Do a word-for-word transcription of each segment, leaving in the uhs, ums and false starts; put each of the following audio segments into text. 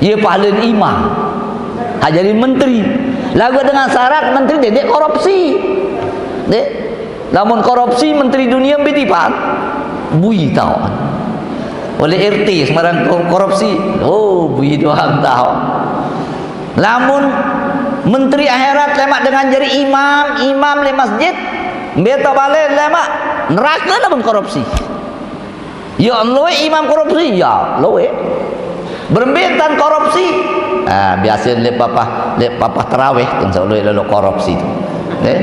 Iye pahala imam. Ha, jadi menteri. Laguq dengan syarat menteri dek korupsi. Dek. Lamun korupsi menteri dunia mbe tipan? Bui tao. Oleh R T sembarang kor-, korupsi. Oh, bui doang tao. Lamun menteri akhirat lemaq dengan jari imam, imam leq masjid, mbe tao bale lemaq nerake lamun korupsi. Ya, lueq imam korupsi, ya, lueq. Berembe entan korupsi? Ah, biase leq papah, leq papah terawih tu, saq lueq lalo korupsi tu. Eh?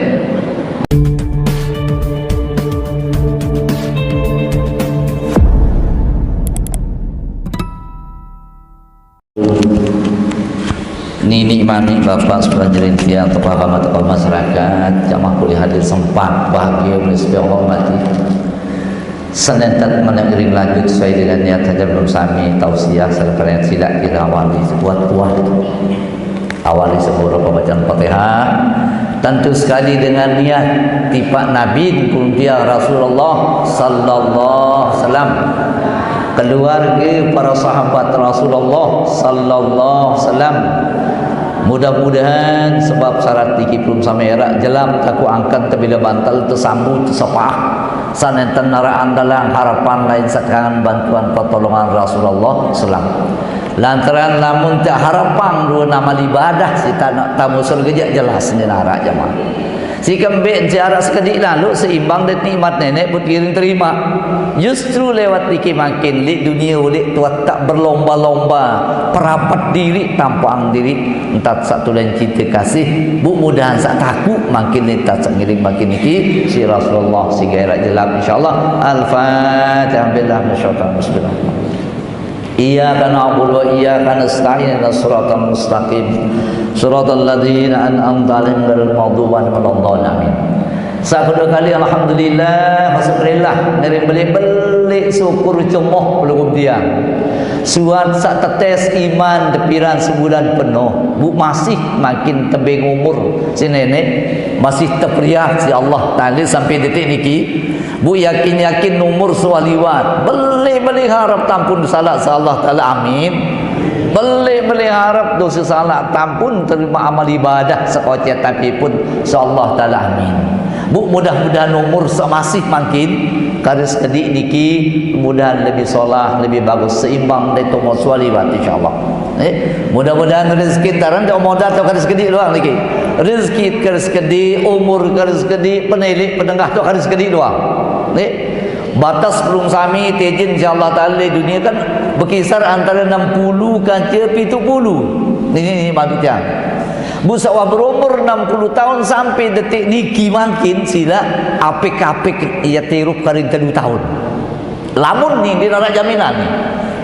Niniq mamiq bapak sebelah jering tiang, tokoh agama, tokoh masyarakat, jamaah kuliah hadir sempat, bahagia, menisbah hormati. Senentet meneng iring lanjut sesuai dengan niat hajat belum sami tausiah serta silaq kita awali sebuah kuat. Awali sebuah pembacaan Fatihah. Tentu sekali dengan niat tipaq Nabi, kuntia Rasulullah sallallahu alaihi wasallam, keluarga para sahabat Rasulullah sallallahu alaihi wasallam. Mudah-mudahan sebab syarat niki belum sami eraq jelam, taku angkat tebila bantal, tesambu, tesepah. Sanenten naraq andalang harapan lain sekangan bantuan pertolongan Rasulullah sallam. Lantaran lamun tak harapang due amal ibadah, si tanak tamu surga jaq jelas ni naraq jamaah. Si kembeq si araq sekediq lalu seimbang dait nikmat neneq buat kiring terimaq. Justru lewat niki mangkin leq dunie uleq tuat tak berlomba-lomba, perapet diriq, tampang diriq, entat saq tulen cinte kasih, bu mudahan saq takuq mangkin leq entat saq ngiring mangkin niki, si Rasulullah, si gairah jelap, insyaallah. Al-Fatihah. Billah minasyaitanir rajim. Iyyaka na'budu wa iyyaka nasta'in, ihdinas siratal mustaqim, siratal ladzina an'amta 'alaihim ghairil maghdubi 'alaihim waladdallin. Amin. Saq kedue kali, alhamdulillah, masyukurillah, ngiring beleq-beleq syukur cemoh pelungguh tiang. Suat saq tetes iman tepiran sebulan penoh, bu masih makin tebeng umur si neneq, masih teperiak si Allah Taala sampai detik niki. Bu yakin-yakin umur saq wah liwat. Beleq-beleq harap tampun salaq siq Allah Taala, amin. Beleq-beleq harap dose salaq tampun, terimaq amal ibadah sekoce tapi pun siq Allah Taala, amin. Bu mudah-mudahan umur saq masih mangkin, kari sekediq niki, mudahan lebih solah, lebih bagus, seimbang dait umur saq wah liwat, insyaallah. Eh, mudah-mudahan rezeki entaran dait umur dait kari sekediq doang niki. Rezeki kari sekediq, umur kari sekediq, penelek, penengah dait kari sekediq doang. Nih, batas pelungguh sami tejin insyaallah taala leq dunie kan berkisar antara enam puluh kance pitu puluh. Niki, niki maksud tiang. Bu saq wah berumur enam puluh taun sampai detik niki mangkin silaq apik-apik ie tirup kari telu taun. Lamun ni, ndeq araq jaminan ni.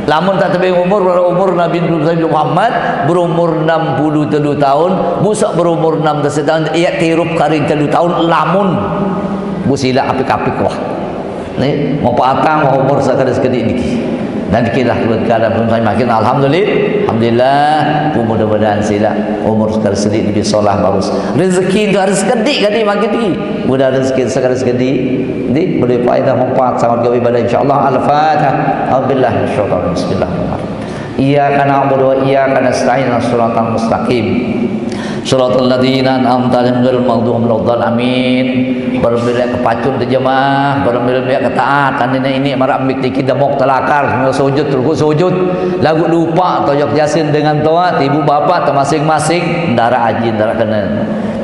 Lamun tak tebeng umur, berumur Nabi Muhammad, berumur enam puluh telu taun, bu saq berumur enam belas taun, ie tirup kari telu taun, lamun bu silaq apik-apik wah. Ni, mepaatang wah umur saq kari sekediq niki. Dan niki lah keluarga dan belum saya makin, alhamdulillah, alhamdulillah, bu mudah-mudahan silaq umur saq kari sekediq lebih solah bagus. Rezeki entu hari sekediq kadi makin tinggi. Mudah rezeki saq kari sekediq, ndeq boleh faedah manfaat sangat gawe ibadah, insyaallah. Al-Fatihah. A'udzubillahi minasyaitonir rajim. Bismillahirrahmanirrahim. Iyyaka na'budu wa iyyaka nasta'in, shiratal mustaqim. Shiratal ladzina an'amta 'alaihim ghairil maghdubi 'alaihim waladdallin. Amin. Berembe leq kepacun terjemah, berembe leq ketaat, anine ini maraq mik niki demok telakar, sujud, rukuk sujud, laguq lupaq toyok Yasin dengan toat, ibu bapak temasing-masing, ndaraq aji, ndaraq kene.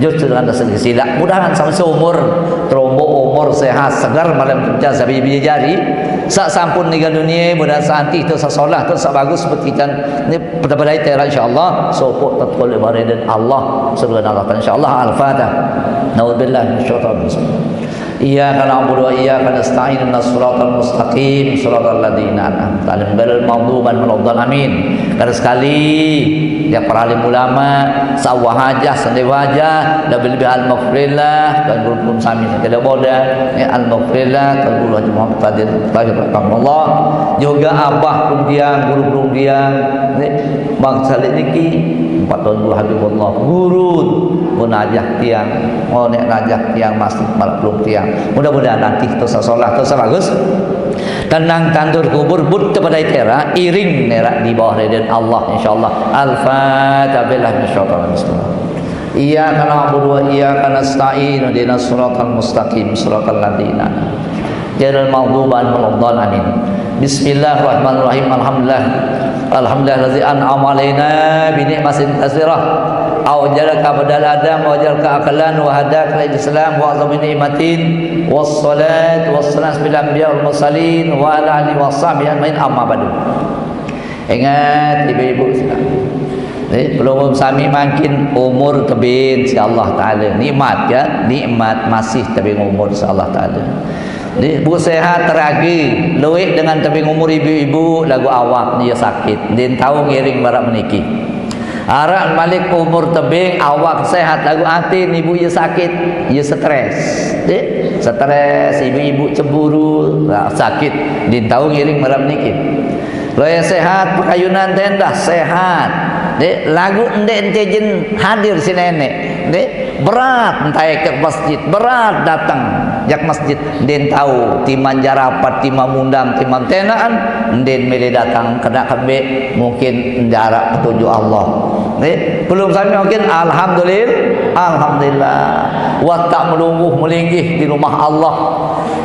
Justru dengan rasa silaq. Mudahan sampai seumur, terombo umur, sehat, segar, malam kerja, sampai biji jari. Saq sampun ninggal dunie, mudahan saq antih tu saq solah tu saq bagus seperti can ni pada-pada ite, insyaallah. Sopok tetkolek bareden Allah, surga neraka, insyaallah. Al-Fatihah. Naudzubillah minasyaitonir rajim. Iyyaka na'budu wa iyyaka nasta'in, ihdinas siratal mustaqim, siratal ladzina an'amta 'alaihim ghairil maghdubi 'alaihim waladdallin. Amin. Kari sekali, ya para alim ulama, saq wah hajah, saq ndeq wah hajah, lebih-lebih al-maghfirlah, Tuan Guru Pelungguh sami sekalian boda, ya al-maghfirlah, Tuan Guru Haji Muhammad Fadil Tahir rahimahullah, juga abah pelungguh tiang, guru pelungguh tiang, ya, bangsa leq niki, empat Tuan Guru Habibullah, guru, pun hajah tiang, ngoneq hajah tiang, masih maraq pelungguh tiang. Mudah-mudahan nanti tu saq solah, tu saq bagus. Tenang tandur kubur, but kepada tera, iring nerak di bawah ridin Allah, insyaallah. Al-Fatihah. Bismillah. Iyyaka na'budu wa iyyaka nasta'in. Ihdinas siratal mustaqim, siratal ladzina ghairil maghdubi 'alaihim waladdallin. Amin. Bismillahirrahmanirrahim. Alhamdulillah. Alhamdulillahilladzi an'ama 'alaina bi ni'matin katsirah. Awjadaka ba'dal adam, awjadaka aqlan, wa hadaka lil Islam, wa a'zami ni'matin. Wassalatu wassalamu ala anbiya wal mursalin, wa ala alihi wa sahbihi ajmain, amma ba'du. Ingat, ibu-ibu sekalian. Eh, belum sami mangkin umur tebin si Allah Ta'ala. Nikmat, ya, nikmat masih tebin umur si Allah Ta'ala. Di, bu sehat teragi, luik dengan tebing umur ibu-ibu, lagu awak ni ya sakit. Din tahu ngiring barak meniki. Arak malik umur tebing, awak sehat, lagu atin ibu ya sakit, ya stres. Di, stres, ibu-ibu cemburu, nah, sakit. Din tahu ngiring barak meniki. Lo ya sehat, pekayunan tendah, sehat. Di, lagu ndek ente jin hadir si nenek. Di, berat entai ke masjid, berat datang jak masjid. Ndin tahu, timan jarapat, timan mundang, timan tenaan, ndin milih datang kena kembe, mungkin jarak petunjuk Allah. Ni, belum sampai mungkin, alhamdulillah, alhamdulillah. Watak melungguh melinggih di rumah Allah.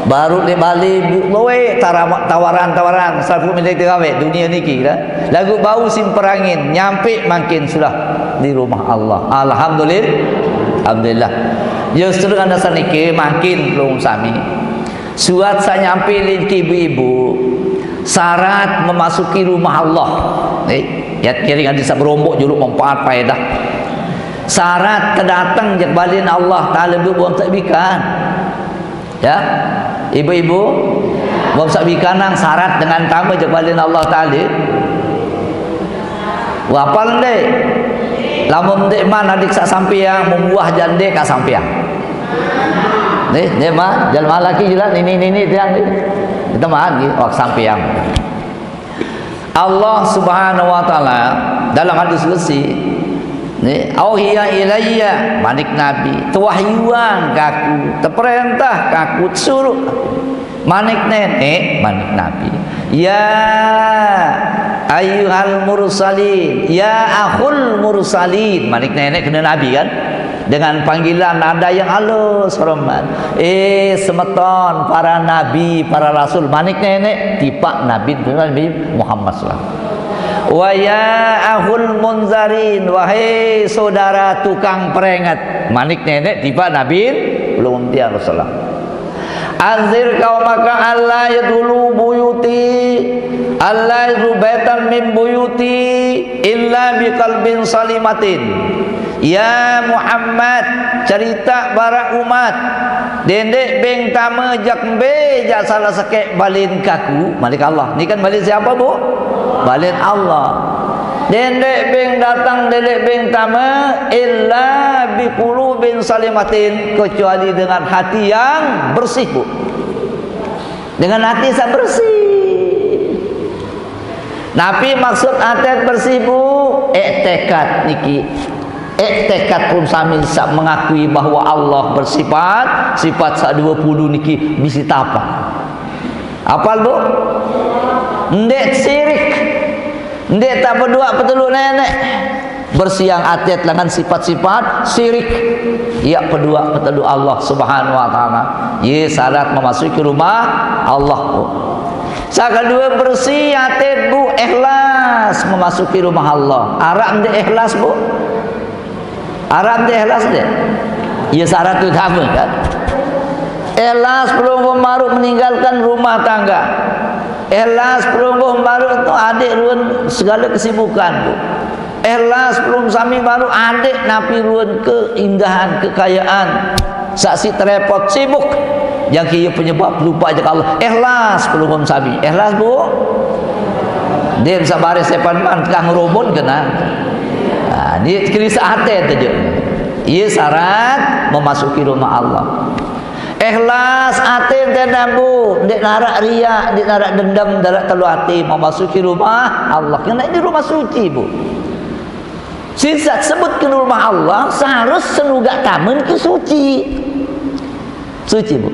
Baru di Bali, bu-, loe tarama-, tawaran-tawaran, sapu milik tegawe, dunia niki, dah. Lagu bau simperangin, nyampe mangkin sudah di rumah Allah. Alhamdulillah. Alhamdulillah. Ya, seterusnya dasar niki mangkin belum sami. Suat saya nyampe lagi ibu-ibu, syarat memasuki rumah Allah. Eh, ya, kiring hadis berombok juluk manfaat faedah. Syarat kedatang jak balin Allah Ta'ala bu buang tak bikan. Ya, ibu-ibu, bangsa bikanang syarat dengan tama jak balin Allah Ta'ala. Wapal ndek. Lamun ndek man adik sak sampiang, membuah jande ka sampiang. Nih, nih ma, jalan laki jalan ini, ini, ini, tiang ni. Kita man, ni, wak sampiang. Allah Subhanahu wa Ta'ala dalam hadis qudsi ni, "Auhiya ilayya," manik Nabi, "tewahyuan kaku, teperintah kaku, tesuruh kaku." Manik nenek, manik Nabi, "Ya ayyuhal mursalin, ya akhul mursalin." Manik nenek kena Nabi kan? Dengan panggilan nada yang halus, hormat. "Eh, semeton, para nabi, para rasul." Manik nenek, tipak Nabi, Nabi Muhammad sallallahu alaihi wasallam. "Wa ya ahul munzarin, wahai saudara tukang peringat." Manik nenek, tipak Nabi, belum tiang Rasulullah. "Anzir qaumaka alla yadkhulu buyuti, alla yadkhulu baitan min buyuti illa biqalbin salimatin." Ya Muhammad, cerita barak umat. Dendek beng tama jak mbe jak salah sekek balin kaku, manik Allah. Ni kan balin siapa, bu? Balin Allah. Dendek beng datang, dendek beng tama, illa biqulubin salimatin, kecuali dengan hati yang bersih, bu. Dengan hati yang bersih. Napi maksud hati bersih, bu? Iktikad niki. Iktikad pun sami sa mengakui bahwa Allah bersifat, sifat sa dua puluh niki bisi tapa. Apal, bu? Ndek sirik. Ndek tak berdoa peteluk nenek. Bersiang atet dengan sifat-sifat sirik. Ya, berdoa peteluk Allah Subhanahu wa Ta'ala. Ye, syarat memasuki rumah Allah, bu. Sa kedua, bersih atet, bu, ikhlas memasuki rumah Allah. Arab ndek ikhlas, bu? Arab ndek ikhlas ndek? Ya, syarat utama kan. Ikhlas pelungguh maruk meninggalkan rumah tangga. Ikhlas pelungguh maruk tu adik ruan segala kesibukan, bu. Ikhlas pelungguh sami maruk adik napi ruan keindahan, kekayaan. Saksi terepot sibuk. Yang kia penyebab lupa jak Allah. Ikhlas pelungguh sami. Ikhlas, bu? Dia bisa baris sepan man, kang robot kena. Nah, ni kisah hati tu je. Ia syarat memasuki rumah Allah. Ikhlas ati ente, bu, ndik narak riak, ndik narak dendam, narak telu ati, memasuki rumah Allah. Kena di rumah suci, bu. Sisa sebut ke rumah Allah, seharus senugak taman ke suci. Suci, bu.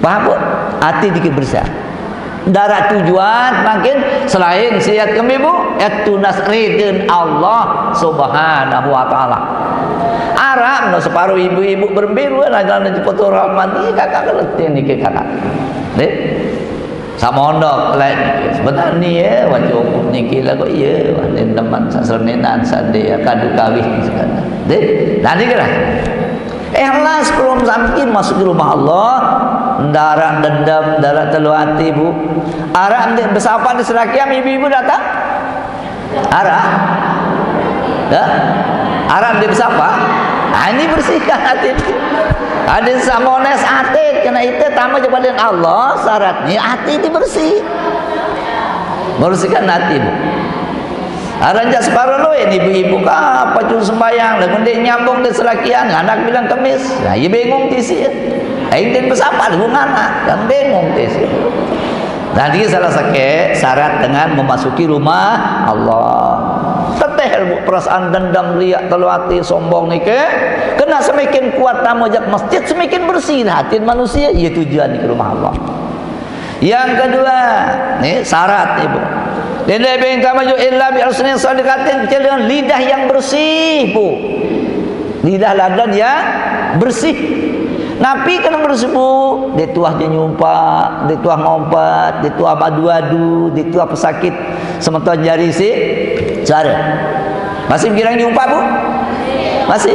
Paham, bu? Ati dikit bersih. Darat tujuan makin selain siat kembe, Bu, eh, tunas ridin Allah Subhanahu wa Ta'ala. Araq no separo ibu-ibu berembe rue, nah, jalan Jeput Rahman ni, kakak ngerti niki, kakak. Deh. Samondok lek niki. Sebenarnya ya, wah cukup niki lah kok, iya, wah, den teman sasremenan sande ya, kadu kawih sekarang. Deh, nah niki lah. Ikhlas pelungguh sami masuk di rumah Allah. Ndaraq dendam, ndaraq telu ati, Bu. Araq ndeq besapa di serakian, ibu-ibu datang? Araq? Ya? Araq ndeq besapa? Nah, ini bersihkan ati. Ade samones ati, kena ite tame jepaden Allah, syaratnya ati ini bersih. Bersihkan ati, Bu. Aran jaq separo lueq ibu-ibu, kapacu sembahyang, laguq ndeq nyambung de selakian, nganak bilang kemis. Nah, ie bingung tisi. Aing den besapa laguq nganak, kan bingung tisi. Nah, niki salah sake syarat dengan memasuki rumah Allah. Teteh, Bu, perasaan dendam, riak, telu ati, sombong nike, kena semakin kuat tame jaq masjid, semakin bersih atin manusie, ie tujuan niki rumah Allah. Yang kedua, nih syarat, Ibu. Ndeq beng tame jok illa bi alsinin shadiqatin, kecuali dengan lidah yang bersih, Bu. Lidah ladan yang bersih. Napi kena bersih, Bu? Ndeq tuah je nyumpaq, ndeq tuah ngompet, ndeq tuah adu-adu, ndeq tuah pesakit semeton jari siq suare. Masih girang nyumpaq, Bu? Masih?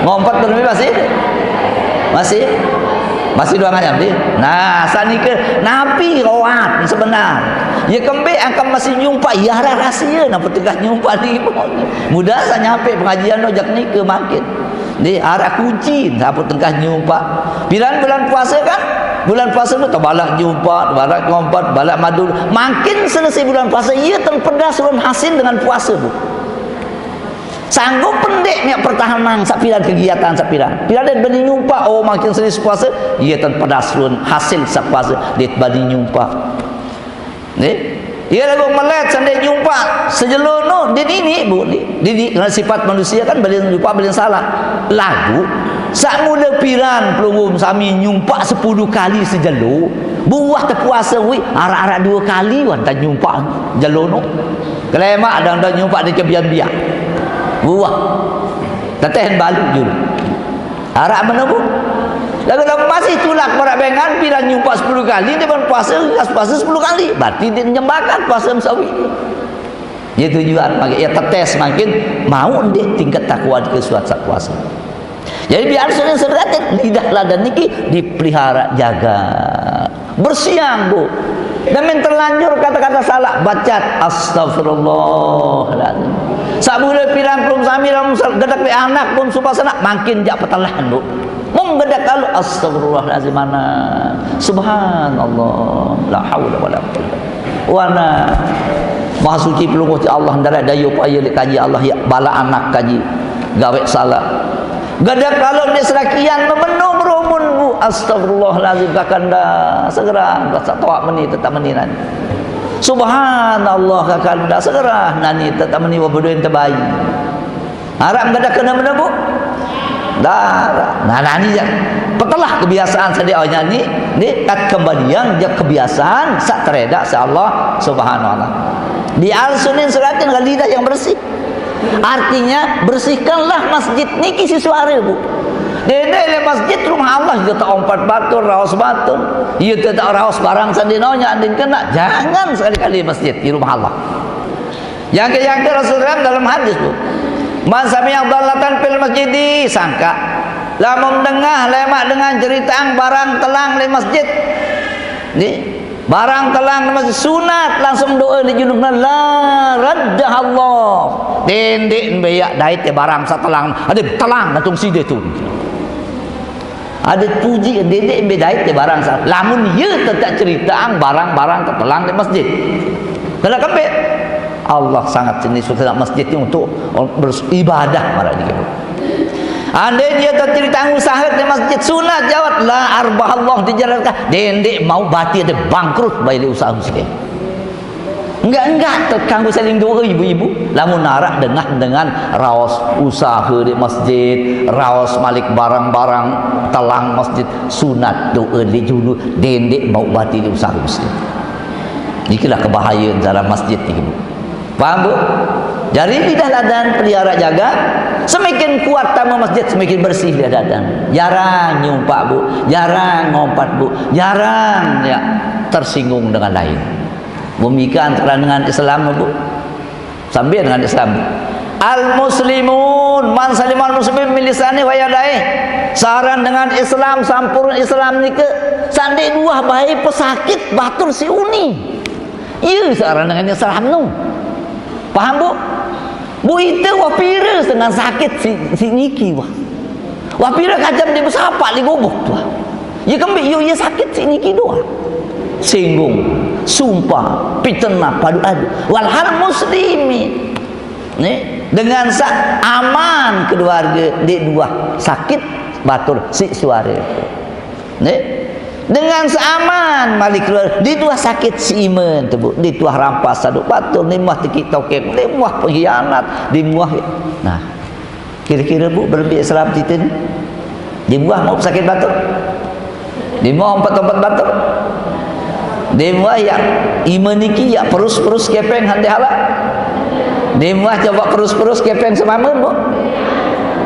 Ngompet belum masih? Masih? Masih dua macam, nggih? Nah, sanike napi roat sebenar. Ye kembeq angkat masih nyumpaq, ye araq rahasie, napi tegah nyumpaq ni. Mudah saq nyampe pengajian ojok nike makin. Nggih, araq kunci, sapu tengkah nyumpaq. Piran bulan puase kan? Bulan puase tu tebalak nyumpaq, tebalak ngompet, tebalak madul. Makin selesai bulan puase, ie ten pedas ruen hasil dengan puase, Bu. Sanggup pendeq miaq pertahanan saq piran kegiatan saq piran. Piran dait bani nyumpaq, oh, makin selesai puase, ie ten pedas ruen hasil saq puase, dait bani nyumpaq. Nggih. Ie laguq melet sendeq nyumpaq sejelo no, ndeq niniq, Bu, ndeq niniq. Karena sifat manusie kan balen nyumpaq, balen salaq. Laguq saq mule piran pelungguh sami nyumpaq sepulu kali sejelo, buah tepuase uiq araq-araq due kali wan te nyumpaq jelo no. Kelemaq dang-dang nyumpaq di kebian biak. Buah. Teteh balu julu. Araq mene, Bu? Laguq lamun masih tulak maraq bengan, piran nyumpaq sepulu kali, depan puase, ringkas puase sepulu kali. Berarti ndeq nyembakan puase mesawi. Ye tujuan, mangkin ye tetes mangkin mauq ndeq tingkat takwa dikesuat saq puase. Jadi biar sering sering lidah ladan niki dipelihara, jaga. Bersiang, Bu. Demen terlanjur kata-kata salaq, bacat, "Astagfirullahaladzim." Saq mule piran pelungguh sami lamun sal-, gedek leq anak pun sumpah senaq, mangkin jaq petelahan, Bu. Mun gedek kalu, "Astagfirullahaladzim, anak. Subhanallah. La haula wala quwwata." Wana. Maha suci pelungguh ti Allah, ndaraq dayu paye leq kaji Allah, ye balaq anak kaji. Gaweq salaq. Gedek kalu ndeq serakian, memeno berumun, Bu. Astagfirullahalazim, Kakanda. Segera, saq toaq meni, tetaq meni nani. Subhanallah, Kakanda. Segera nani, tetaq meni, wah bedoen tebai. Araq gedek kene mene, Bu? Ndaraq. Nah, nani jaq. Petelah kebiasaan sediq awak nani, ni kat kembaliang jaq kebiasaan saq teredaq siq Allah Subhanahu wa Ta'ala. Di alsunin seratin lidah yang bersih. Artinya, bersihkanlah masjid niki siq suare, Bu. Dendeq leq masjid rumah Allah, ie teompat batur, raos batur. Ie tetaq raos barang saq ndeq nonyaq, ndeq kenaq. Jangan sekali-kali masjid di rumah Allah. Yang ke, yang ke Rasulullah dalam hadis, Bu. "Man sami'a dhallatan fil masjidi," sangkaq. Lamun dengah lemaq dengan ceriteang barang telang leq masjid. Nggih. Barang telang leq masjid sunat, langsung doe leq junub, "La raddahallah." Dendeq mbe yaq dait barang saq telang. Ade telang gantung side tu. Ade puji, dendeq mbe dait barang saq. Lamun ie tetaq ceriteang barang-barang tetelang leq masjid. Kena kembeq? Allah sangat seni suka masjid ni untuk beribadah maraq niki. Andai ie teceriteang usahe leq masjid sunat jawab, "La arbahallah tijarataka." Dendeq mauq bati ade bangkrut bae leq usahe side. Enggak-enggak te kanggo saling doe ibu-ibu. Lamun araq dengah dengan raos usahe leq masjid, raos malik barang-barang telang masjid, sunat doe leq julu, dendeq mauq bati leq usahe masjid. Inilah kebahayaan dalam masjid ni, Bu. Faham, Bu? Jadi, lidah ladan pelihara jaga. Semakin kuat tama masjid, semakin bersih lidah ladan. Jarang nyumpak, Bu. Jarang ngompat, Bu. Jarang ya tersinggung dengan lain. Bumika antara dengan Islam, Bu. Sambil dengan Islam. Al-muslimun man salimal muslimin min lisani wa yadaih. Saran dengan Islam, sampurna Islam nika, sandai dua bae pesakit batur si uni. Iya saran dengan Islam nu. Paham, Bu? Bu, ita wah pira dengan sakit si, si niki, wah. Wah pira kacam dia besapak di gubuk tu. Ya kembi, ya, ya sakit si niki doa. Singgung, sumpah, fitnah, padu adu. Walhal muslimin. Ni, dengan sa aman keluarga di dua sakit batur si suara. Ni, dengan seaman malik keluar di dua sakit si iman tu, Bu. Di tuah rampas saduk batur, ni muah teki tokek, ni muah pengkhianat, di muah. Nah, kira-kira, Bu, berlebih Islam kita ni. Di muah mau pesakit batur. Di muah empat tempat batur. Di muah ya iman niki ya perus-perus kepeng hande hala. Di muah coba perus-perus kepeng semamun, Bu.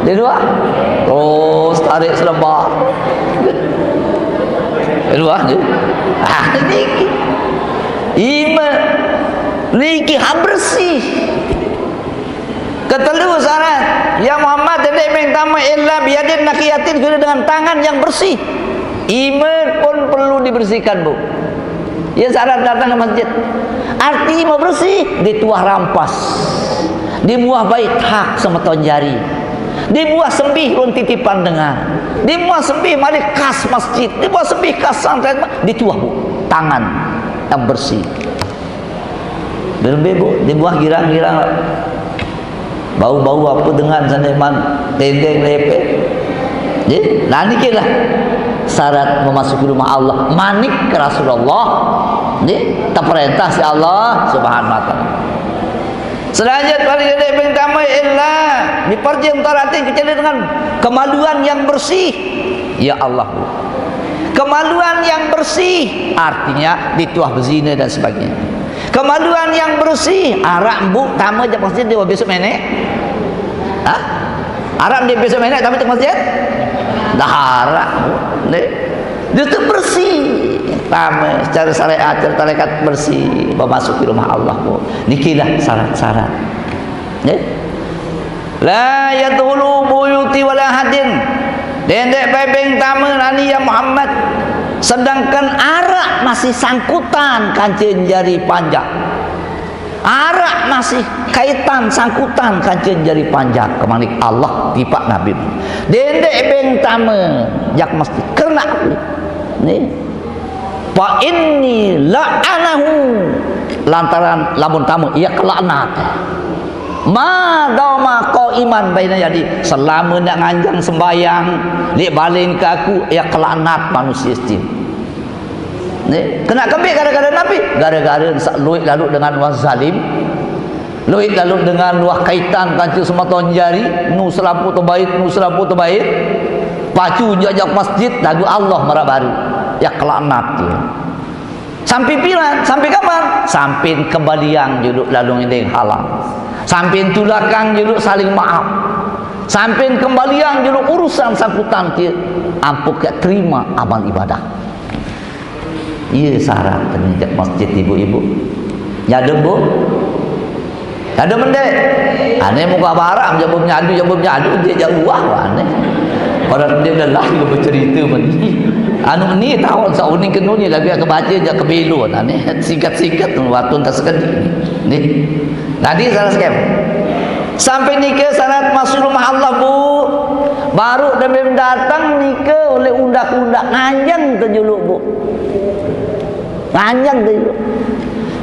Di luar. Terus tarik selebah. Di luar je. Ah, niki. Iman niki ha bersih. Ketelu syarat, ya Muhammad, tidak minta illa biyadin naqiyatin, kena dengan tangan yang bersih. Iman pun perlu dibersihkan, Bu. Ya, syarat datang ke masjid. Arti mau bersih, dituah rampas. Dimuah baik hak semeton jari. Dimuah sembih run titipan dengan. Dimuah sembih malik kas masjid. Dimuah sembih kas santren, dituah, Bu. Tangan yang bersih. Berembe, Bu, dimuah girang-girang. Bau-bau apa dengan sandai man tendeng lepek. Jadi, nah, nikilah syarat memasuki rumah Allah. Manik ke Rasulullah. Ni, terperintah si Allah Subhanahu wa Ta'ala. Selanjut, paling gede pertama ialah diperjeng taratin kecuali dengan kemaluan yang bersih. Ya Allah, Bu. Kemaluan yang bersih artinya dituah berzina dan sebagainya. Kemaluan yang bersih, arak, Bu, tama jak masjid dia besok menek. Ha? Arak dia besok menek, tama jak masjid? Dah arak, Bu. Ni. Dia tu bersih. Tama secara syariat, secara tarekat bersih. Memasuki rumah Allah, Bu. Nikilah syarat-syarat. Ni. La yadkhulu buyuti wala hadin. Dendek bebeng tama nani ya Muhammad. Sedangkan arak masih sangkutan kancing jari panjang. Arak masih kaitan sangkutan kancing jari panjang. Kemanik Allah tipak Nabi. Dendek beng tama jak masjid. Kerana aku. Ni. Fa inni la'anahu. Lantaran lamun tama, ia kelaknat. Ma dama qaiman baina yadi. Selama nak nganjang sembayang, lik baling ke aku, ia kelaknat manusia siti. Ni, kena kebik gara-gara Nabi, gara-gara sak luit lalu dengan orang zalim. Luit lalu dengan luah kaitan kancu sematon jari, nu selampu terbaik, nu selampu terbaik. Pacu jak-jak masjid, lagu Allah marak baru. Ya kelaknat dia. Sampai piran, sampai kapan? Sampai kembaliang juluk lalu ngendeng halang. Sampai tulakang juluk saling maaf. Sampai kembaliang juluk urusan sangkutan dia. Ampun ke terima amal ibadah. Iya syarat penjejak masjid ibu-ibu. Nyadun, Bu? Nyadun mendek. Aneh muka barang, jabun nyadu, jabun nyadu, dia jauh wah, aneh. Orang dia lelah juga bercerita meni. Anu ni tahun sauning kenu ni lagi aku baca je kebelon, aneh. Singkat-singkat tu waktu tak sekali. Ni. Tadi salah scam. Sampai nika syarat masuk rumah Allah, Bu. Baru demi datang nika oleh undak-undak nganjang terjuluk, Bu. Nganjang terjuluk.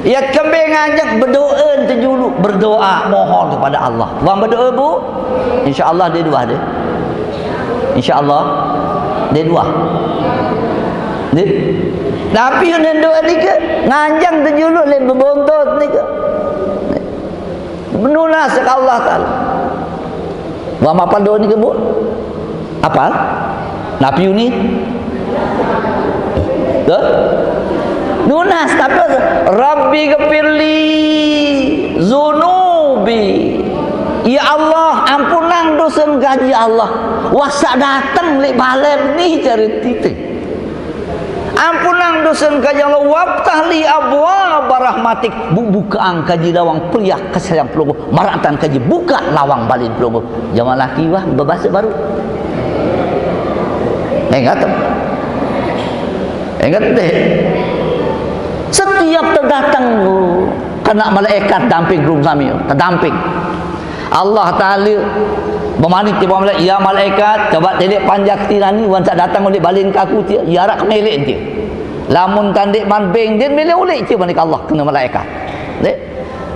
Ya kembali nganjang berdoa terjuluk, berdoa mohon kepada Allah. Bang berdoa, Bu. Insya Allah dia dua dia. Insya Allah dia dua. Dia. Tapi yang doa nika nganjang terjuluk lain berbontot nika. Menunas ke Allah Ta'ala. Wa mapal doa ni ke, Bu? Apa? Napi uni? Ke? Nunas, tapi Rabbi ghafirli zunubi. Ya Allah, ampunang dosen kaji Allah. Wah sak dateng leq balem ni cerite. Ampunang dosen kaji Allah, waftah li abwaba rahmatik. Bu-, bukaang kaji lawang priak kasih sayang pelungguh. Maraq entan kaji bukaq lawang balen pelungguh. Jaman laki wah bebase baruq. Enget. Enget deh. Setiap tedateng, kenaq malaekat damping pelungguh sami, tedamping. Allah Taala bemanik tipaq malaekat, "Ya malaekat, coba teleq panjak ti nani, wan saq dateng uleq balen kaku ti, ye araq kemeleq ti. Lamun tan ndeqman beng, ndeqn mele uleq ti," manik Allah kene malaekat. Leq.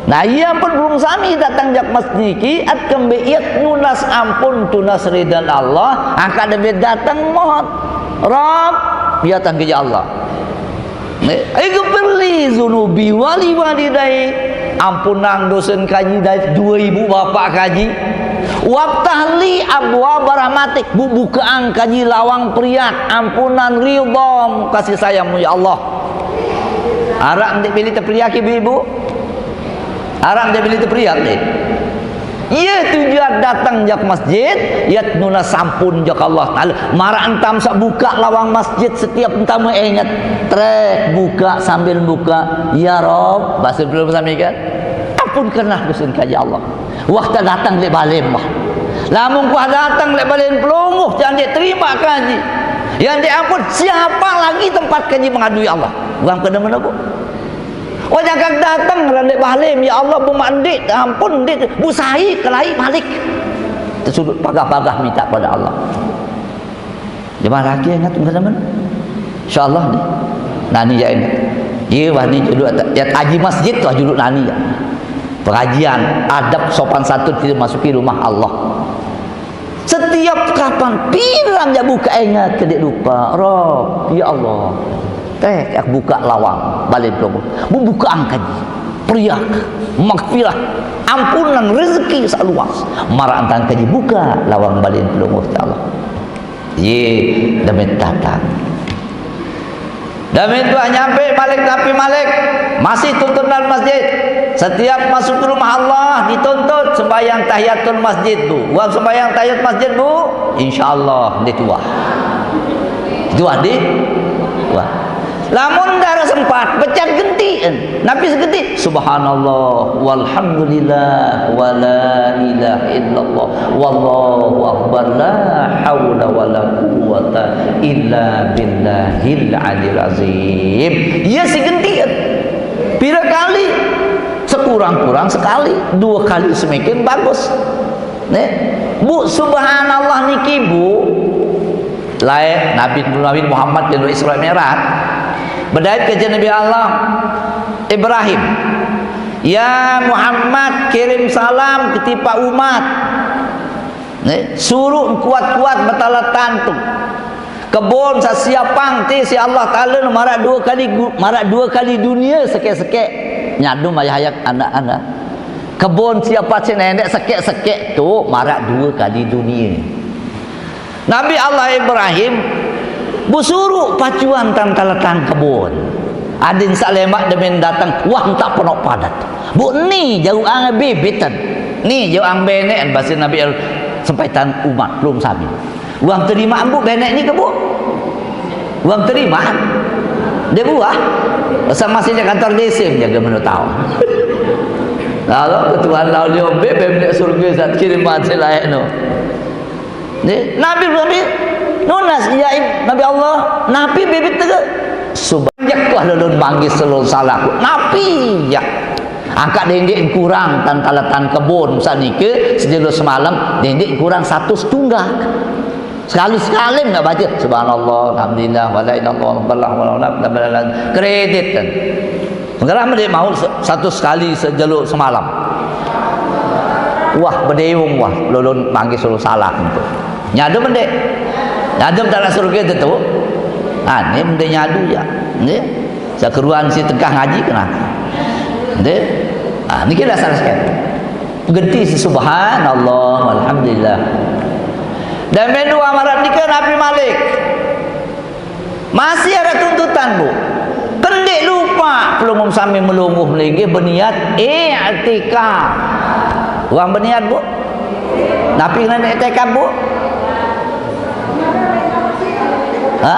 Nah, ie ampun pelungguh sami dateng jaq masjid niki, at kembe iet nunas ampun tunas ridan Allah, angkaq debe dateng mohon. Rabb, ie tangge jaq Allah. Ighfirli dzunubi wa li walidayya. Ampunang dosen kaji dait due ibu bapaq kaji. Waftah li abwaba rahmatik. Bu-, bukaang kaji lawang priak, ampunan, ridham, kasih sayangmu, ya Allah. Araq ndeq mele tepriak, ibu-ibu? Araq ndeq mele tepriak, ndeq? Ie tujuan dateng jaq masjid, iet nunas ampun jaq Allah Taala. Maraq entam saq bukaq lawang masjid setiap entame enget. Trek bukaq sambil bukaq, "Ya Rabb," base pelungguh sami kan? "Ampunkenlah dosen kaji Allah. Wah tedateng leq balem wah. Lamun kuah dateng leq balen pelungguh, jaq ndeq terimaq kaji. Ye ndeq ampun, siapa lagi tempat kaji mengadu, ya Allah?" Wah kene menoq. Oh, jangkaq dateng leq balem, "Ya Allah, bumaq ndeq, ampun ndeq, bu sai kelai malik." Tesuruq pagah-pagah minta pade Allah. Jemaah laki enget teman-teman. Insyaallah ni. Nani jaq enget. Ye wah ni juluq, ya, aji masjid tuh juluq nani jaq. Pengajian, adab sopan santun kite masuki rumah Allah. Setiap kapan piran jaq bukaq enget ke ndeq lupaq, Rob, ya Allah. Eh, jaq bukaq lawang balen pelungguh. Bu-, bukaq angkat. Priak, magfirah, ampunan, rezeki saq luas. Maraq entan kaji bukaq lawang balen pelungguh, ya Allah. Ye, deme tatang. Dame tuah nyampe malik napi malik, masih tuntunan masjid. Setiap masuk ke rumah Allah dituntut sembahyang tahiyatul masjid, Bu. Wah sembahyang tahiyat masjid, Bu, insyaallah ndeq tuah. Tuah di? Wah. Lamun ndeq araq sempat, becat genti. Napi segenti? Subhanallah, walhamdulillah, wala ilaha illallah, wallahu akbar, la haula wala quwwata illa billahil aliyil azim. Ye segenti. Pire kali? Sekurang-kurang sekali, due kali semeken bagus. Ne? Bu, subhanallah niki, Bu. Laeq Nabi, Nabi Muhammad jelo Isra Mi'raj. Bedait kance Nabi Allah Ibrahim. "Ya Muhammad, kirim salam ke tipaq umat. Ne? Suruq kuat-kuat betaletan tu. Kebon saq siapang ti siq Allah Taala maraq due kali gu-, maraq due kali dunie sekeq-sekeq." Nyadum ayah-ayah anak-anak. Kebon siapang siq ndeq sekeq-sekeq tu maraq due kali dunie. Nabi Allah Ibrahim besuruq pacuan tan taletan kebon. Adin saq lemaq demen dateng, wah, entak penoq padat. Bu ni jauqang bibiten. Ni jauqang beneqen, base Nabi Allah, sempaitan umat pelungguh sami. Wah terimaq, Bu, beneq nike, Bu? Wah terimaq? Ndeq buah? Sama sini kantor dese jage meno taoq. Lalu ketuan laun yo be, be meleq surge saq kirim mate laeq no. Ne, Nabi, Nabi nunas, ya Ib-, Nabi Allah, napi bibit tege? Subanjek kuah lolon manggis lolon salahku. Napi ya? Angkaq dendeq kurang tan taletan kebon saq nike sejelo semalem, dendeq kurang satus tunggak. Sekali-sekali ndeq bace, "Subhanallah, alhamdulillah, wala ilaha illallah, wallahu akbar, la ilaha illallah." Kredit kan. Mengkene mendeq mauq se-, satus sekali sejelo semalem. Wah, bedeung wah, lolon manggis lolon salah ento. Nyadu mendeq? Nyadu tak nak surga tetu? Ah, ni mendeq nyadu ya. Nggih. Sekeruan si tengkah ngaji kena. Nggih. Ah, niki dasar sekali. Genti si subhanallah, alhamdulillah. Dan menu amarat nika napi malik? Masih araq tuntutan, Bu. Kendeq lu Pelungguh sami melungguh melinggih beniat iktikaf. Urang beniat, Bu? Napi ngaran iktikaf, Bu? Ha?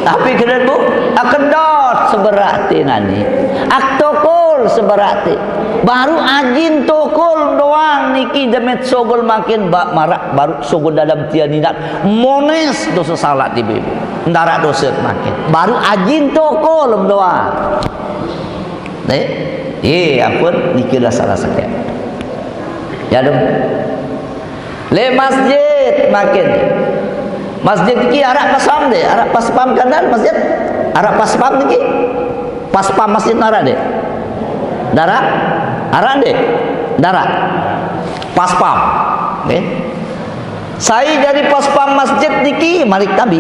Tapi kedot, Bu? Akedot seberat ti nani. Aktokol seberat ti. Baru ajin tokol doang niki demet sogol makin ba-, marak baru sogol dalam tian inat. Mones dosa salat ibu-ibu. Ndarak dosa makin. Baru ajin tokol doang. Deh? Eh, ampun, niki dah salah sakit. Ya, dong. Le masjid makin. Masjid niki arak paspam deh, arak paspam kandan masjid. Arak paspam niki. Paspam masjid arak deh. Arak? Arak deh. Arak. Paspam. Nggih. Sai jari paspam masjid niki malik tabi.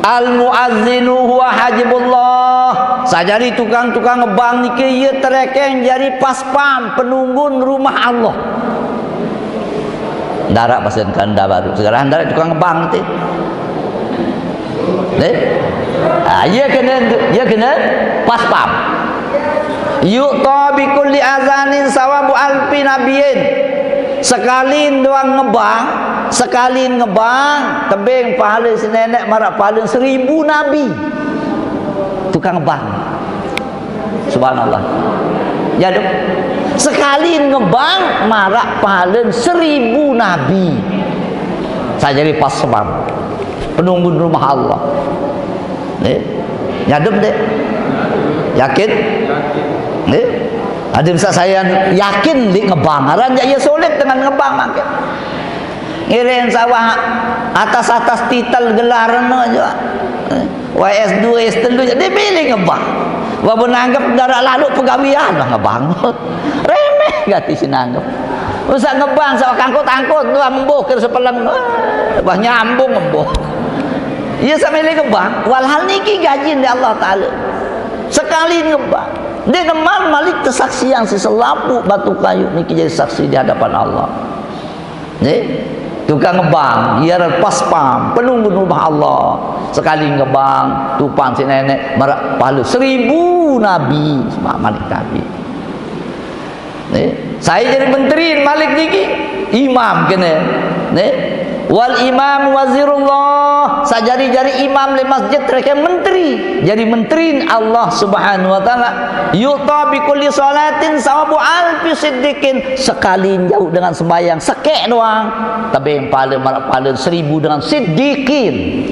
Al muazzinu huwa hajibullah. Sajari tukang-tukang ngebang niki ia terekeng jari paspam penunggun rumah Allah. Ndarak pasen kanda baru. Segala ndarak tukang ngebang ti. Deh? Ah, ia kena, ia kena paspam. Yu'ta bi kulli azanin sawabu alfi nabiyin. Sekali doang ngebang, sekali ngebang, tebing pahala si nenek marak pahala seribu nabi. Tukang ngebang. Subhanallah. Ya, dong. Sekali ngebang, marak pahala seribu nabi. Sajari paspam. Penunggun rumah Allah. Eh? Nyadem deh. Yakin? Eh? Ada misal saya yakin di ngebang. Aran ya, ya sulit dengan ngebang makin. Ngiring sawah atas-atas titel gelar no aja. Eh? Wah, S dua, S telu, dia pilih ngebang. Wah, benanggap darak lalu pegawian lah ngebang. Remeh gati si nanggap. Usah ngebang, sawah kangkut-angkut, wah, membuh kira sepeleng. Wah, nyambung membuh. Ia sampai ngebang, walhal niki gaji dari Allah Ta'ala. Sekali ngebang. Dia neman malik kesaksian si selapu batu kayu niki jadi saksi di hadapan Allah. Nggih? Tukang ngebang, ia paspam, penunggu rumah Allah. Sekali ngebang, tupan si nenek, marak pahala seribu nabi, semak malik nabi. Nggih? Saya jadi menteri, malik niki, imam kena. Nggih? Wal imam wazirullah, sajari-jari imam le masjid, mereka menteri. Jadi menteri Allah Subhanahu wa Ta'ala. Yu'ta bi kulli salatin sawabu alfi siddiqin. Sekali jauh dengan sembahyang, sekek doang. Tapi pahala, marak pahala seribu dengan siddiqin.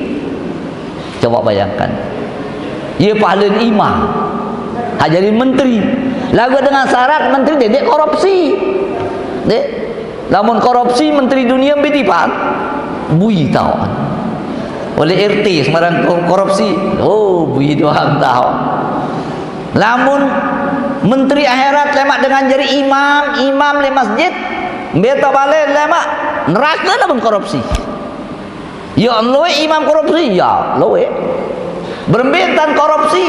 Coba bayangkan. Ia pahala imam. Ha, jadi menteri. Lagu dengan syarat menteri dia, dia korupsi. Dek, lamun korupsi menteri dunia bitipan. Bui tahu. Oleh R T sembarang kor-, korupsi. Oh, bui doang tahu. Lamun menteri akhirat lemak dengan jadi imam, imam le masjid, beta balik lemak neraka lamun korupsi. Ya, luwe imam korupsi, ya, luwe. Berembe tan korupsi.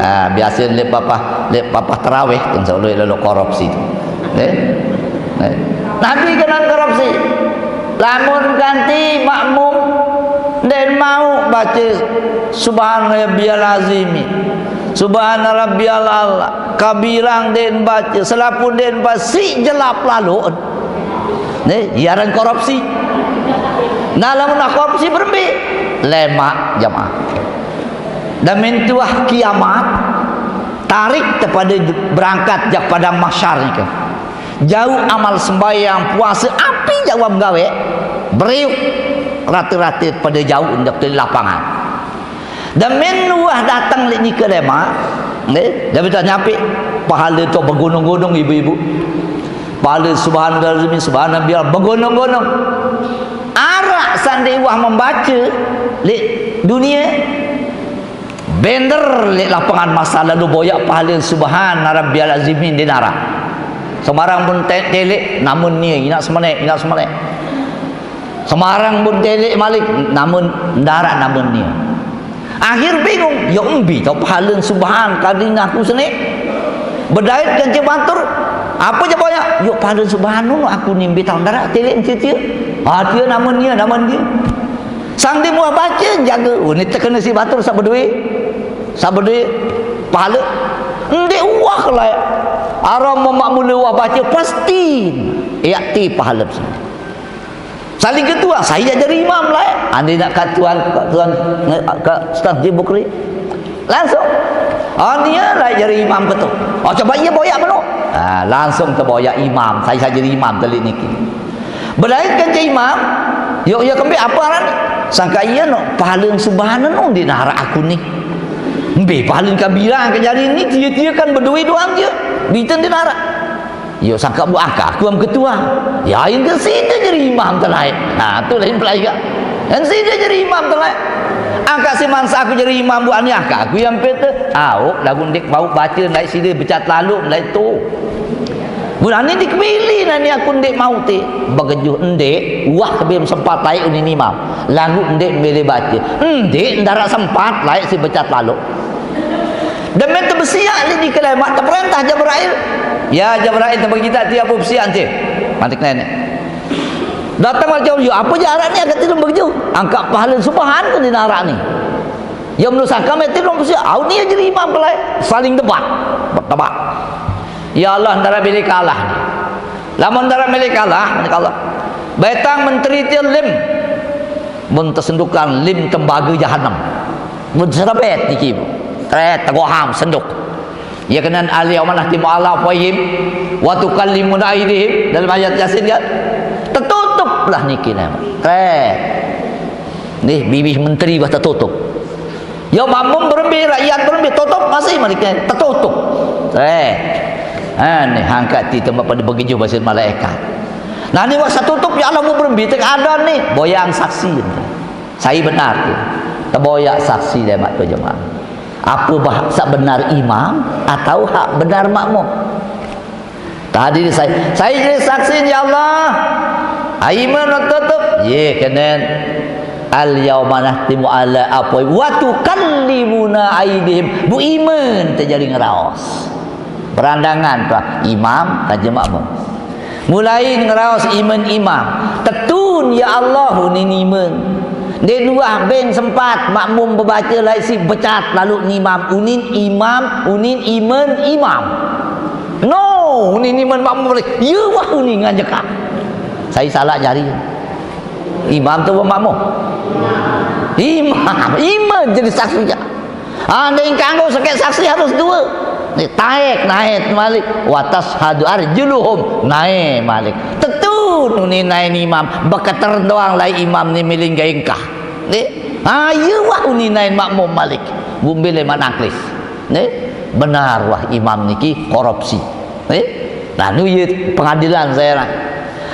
Ah, biasa le papah, le papah tarawih tu, luwe lalu korupsi tu. Eh? Eh. Nabi kena korupsi. Lamun ganti makmum, den mau baca Subhana Rabbiyal Azimi. Subhana Rabbiyal A'la. Kabirang den baca, selapun den baca, si jelap lalu. Ni, iaran korupsi. Nah, lamun nak korupsi berembe? Lemak jamaah. Dan mentuah kiamat, tarik kepada berangkat jak padang mahsyar ni ke. Jauh amal sembahyang, puasa, api jauh gawe, beriuk rata-rata pada jauh hendak ke lapangan. Dan mentuah datang lek nika lemak, nggih, dah betul nyampe pahala tu bergunung-gunung ibu-ibu. Pahala subhanallah, subhanallah bergunung-gunung. Arak sandi wah membaca lek dunia, bender lek lapangan mahsyar lalu boyak pahala subhana rabbiyal azimin di narang. Semarang pun te-, telek namun ni, ina semenek, ina semenek. Semarang pun telek malik namun darat namun ni. Akhir bingung, ya embi tau pahala subhan kadi ngaku seni. Bedait kan cik batur, apa je boyak? Yuk pahala subhan nu aku ni embi tau darat telek mesti tia. Ha, tia namun ni, namun ni. Sang di muah baca, jaga. Oh, ni terkena si batur sapa duit. Sabede pahala. Ndeq uwah laeq. Aran memaq mule uwah bace pasti. Yaqti pahala. Saling ketuan, sai jaq jari imam laeq. Ande naq kak tuan, kak tuan, kak Ustaz Jibukri. Langsung. Oh, nie laeq jari imam ketu. Oh, coba ie boyaq meno. Ah, langsung teboyaq imam, sai saq jari imam telik niki. Belait kance imam, yok ie kembeq ape aran? Sangkaq ie no pahala subahan no ndeq naraq aku ni. Mbe pahala kabirang ke jari ni, tie-tie kan bedoe doang ie. Bite ndeq naraq. Yok sangkaq buaq angkaq aku am ketua. Ya, engke side jari imam telaeq. Nah, tu lain pelai kaq. Kan side jari imam telaeq. Angkaq siman saq aku jari imam buaq ni angkaq aku yam pete. Aoq, laguq ndeq bau bace laeq side becat laloq laeq tu. Gunane dikepilih nani aku ndeq mau te. Begejuh ndeq, uwah kebem sempat laeq unin imam. Laguq ndeq mele bace. Ndeq ndaraq sempat laeq si becat laloq. Demen tebesiaq leq ni kelemaq teperentah Jabrail. Ya Jabrail, tebegitaq tie ape besiaq tie. Manik neneq. Dateng wal jauh, "Ya, ape jarak ni angkat tilung begejuh? Angkaq pahala subahan ke ndeq naraq ni?" Ya menu sangka mete tilung besiaq. Au ni jari imam kelai. Saling debat. Tebak. Ya Allah, ndaraq mele kalah. Lamun ndaraq mele kalah, manik Allah. Baitang menteri tie lem. Mun tesendukan lem tembage jahanam. Mun serebet niki. Tret, tegoham, senduk. Ya kenen al-yauma nakhtimu ala afwahihim wa tukallimuna aidihim dalam ayat Yasin kan. Tetutup lah niki ne. Tret. Nih, bibih menteri bah tetutup. Ya makmum berembe, rakyat berembe, tutup masih manik ne. Tetutup. Tret. Ha, nih, angkat ti tempat pada begejuh basir malaikat. Nah, ni wah setutup, ya Allah, mau berembe, tek ada nih. Boyang saksi. Sai benar tu. Teboyaq saksi lemaq tu jemaah. Ape bah saq benar imam atau hak benar makmum? Tadi sai, sai jari saksi, ya Allah. Ai men tutup. Ye kenen. Al yauma nakhtimu ala afwahihim wa tukallimuna aidihim. Bu imen tejari ngeraos. Berandangan tu imam kance makmum. Mulai ngeraos imen imam. Tetun, ya Allah, unin imen. Ndeq uwah beng sempat makmum bebace laeq siq becat laloq ni imam. Unin imam, unin imen imam. No, unin imen makmum laeq. Ye wah unin nganjekaq. Sai salaq jari. Imam tu makmum. Imam, imen jari saksi. Ah, ndeq kanggo sekeq saksi harus due. Ni taek, naek malik. Wa tashhadu arjuluhum, nae malik. Tetun unin naen imam, beketer doang laeq imam ni miling gaengkah. Ni, ah, ye wah unin naen makmum malik. Bumbil leman angklis. Ni, benar wah imam niki korupsi. Ni, lalu ye pengadilan saya lah.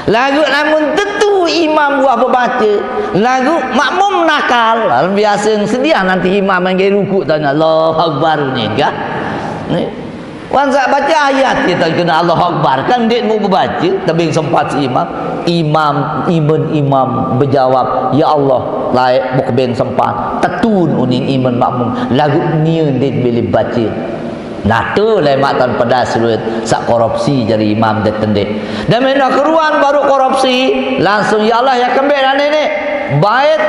Laguq lamun tetu imam wah bebace, laguq makmum nakal, lalu biase sediah nanti imam angge rukuk tanya, "Allahu Akbar," ni kan. Ni. Wan saq bace ayat kita kena Allahu Akbar, kan ndeq mu bebace, tebeng sempat si imam. Imam, imen imam bejawab, "Ya Allah, laeq buk beng sempat." Tetun unin imen makmum, laguq nie ndeq mele bace. Nah, tu lemaq tan pedas luit saq korupsi jari imam de tendeq. Dame no keruan baruq korupsi, langsung, "Ya Allah, ya kembeq nane ne? Bait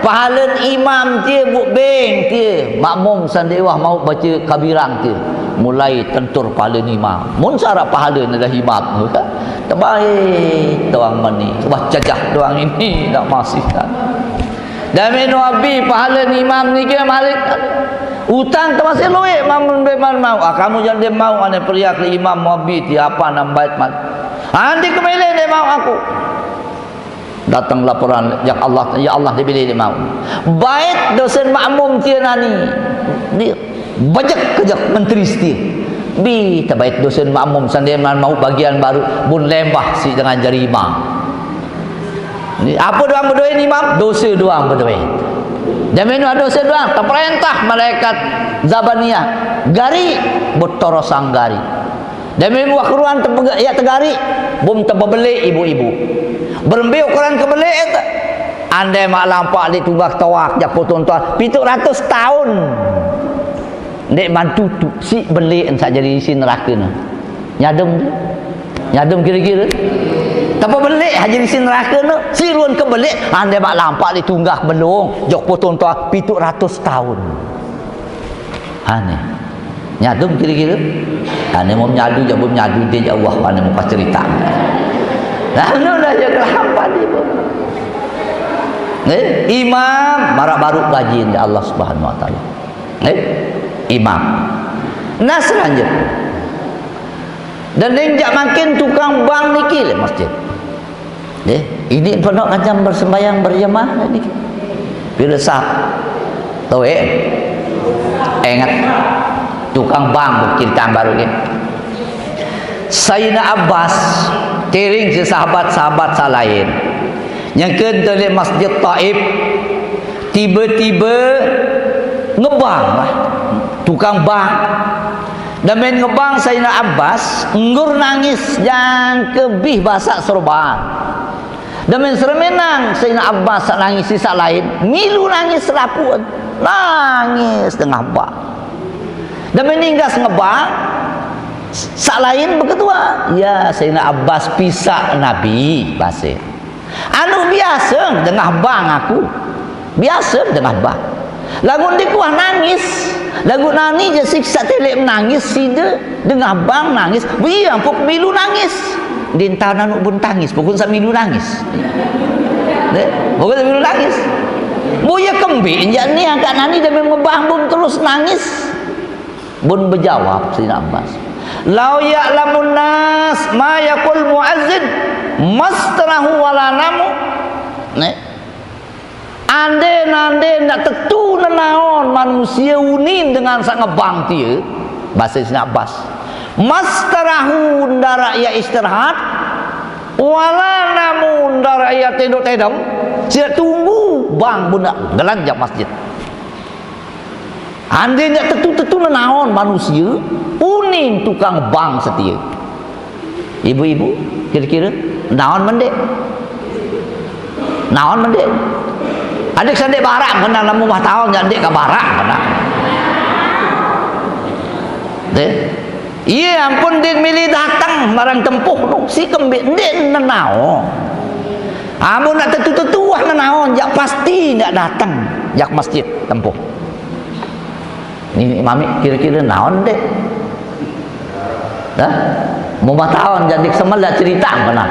pahalen imam tie buk beng tie, makmum sandeq wah mauq bace kabirang tie." Mulai tentur pahalen imam. Mun saraq pahalen dah imam tu kan. Tebaik doang meni. Wah, cajah doang ini dak masih kan. Dame no abi pahalen imam nike malik. Utang temasih lueq, mamun be man mau. Ah, kamu jangan dia mau ane periak le imam abi ti apa nambait man. Andi kemele dia mau aku. Datang laporan, "Ya Allah, ya Allah, dia bile dia mau." Bait dosen makmum tie nani. Dia bejek kejek menteri setie. Bi tebait dosen makmum sandeq man mau bagian baruq bun lembah siq dengan jari imam. Ni, ape doang bedoe ni, Mam? Dose doang bedoe. Jamin doang dose doang. Teperentah malaikat Zabaniah. Gari, betorosang gari. Jamin wah keruan tepege-, ya tegari, bum tepebeleq ibu-ibu. Berembe ukuran kebeleq ete? Ande maq lampaq leq tunggal toaq jak potong toaq pituq ratus taun. Ndeq mantutuq siq beleq saq jari isi nerake ne. Nyadem. Nyadem kire-kire. Tapa beleq aja di sini nerake ne. Sirun ke beleq, ande maq lampaq di tunggah belong, jok potong toa pituq ratus taun. Aneh. Nyadum kira-kira. Aneh mau nyadu, jabun nyadu, dia jauh, aneh mau cerita. Lalu lah, ya, kelaham padi pun. Eh, imam, barak baru gaji Allah Subhanahu Wa Taala. Eh, imam. Nah, selanjut. Dan dia jak makin tukang bank niki le masjid. Eh, ini pondok macam bersembahyang berjamaah niki. Bila sah. Tahu, eh? Ingat. Tukang bank bukit tambah ni. Sayyidina Abbas, tiring si sahabat-sahabat salain. Yang ke Masjid Taib, tiba-tiba ngebang lah. Tukang bank. Dan main ngebang Sayyidina Abbas, nggur nangis, jangka bih basak serban. Dan main seremenang Sayyidina Abbas sak nangis si sak lain, milu nangis serapuan. Nangis tengah bank. Dan main ninggas ngebang, sak lain beketua. Ya, Sayyidina Abbas pisak Nabi, basik. Anu biasa dengah bang aku. Biasa dengah bang. Lagu di kuah nangis. Lagu nani je siksa telek menangis sida dengah bang nangis. Beri ampuk milu nangis. Di entah nanuk pun tangis. Pokok samilu nangis. Dek, pokok samilu nangis. Boya kembik je ni angkat nani dan memang bang pun terus nangis. Bun bejawab Sayyidina Abbas, "Lau ya'lamun nas ma yaqul muazzin mastarahu wala namu." Nek, ande nande nak tetu nenaon manusia unin dengan sak ngebang tia, bahasa Sayyidina Abbas. Mastarahu ndara ia istirahat, wala namu ndara ia tedok tedem, sida tunggu bang bunda gelanjak masjid. Ande nyak tetu-tetu nenaon manusia, unin tukang bang setia. Ibu-ibu, kira-kira naon mendek? Naon mendek? Adik sendek barak kena namu mah taon nyak dek ka barak kena. Deh. Iya ampun, din milih datang marang tempuh tu, si kembik ndik nenaon. Amun nak tetu-tetu wah nenaon, jak pasti ndak datang jak masjid tempuh. Ni mami kira-kira naon dek? Dah? Mau taon jadi semel dah cerita pernah.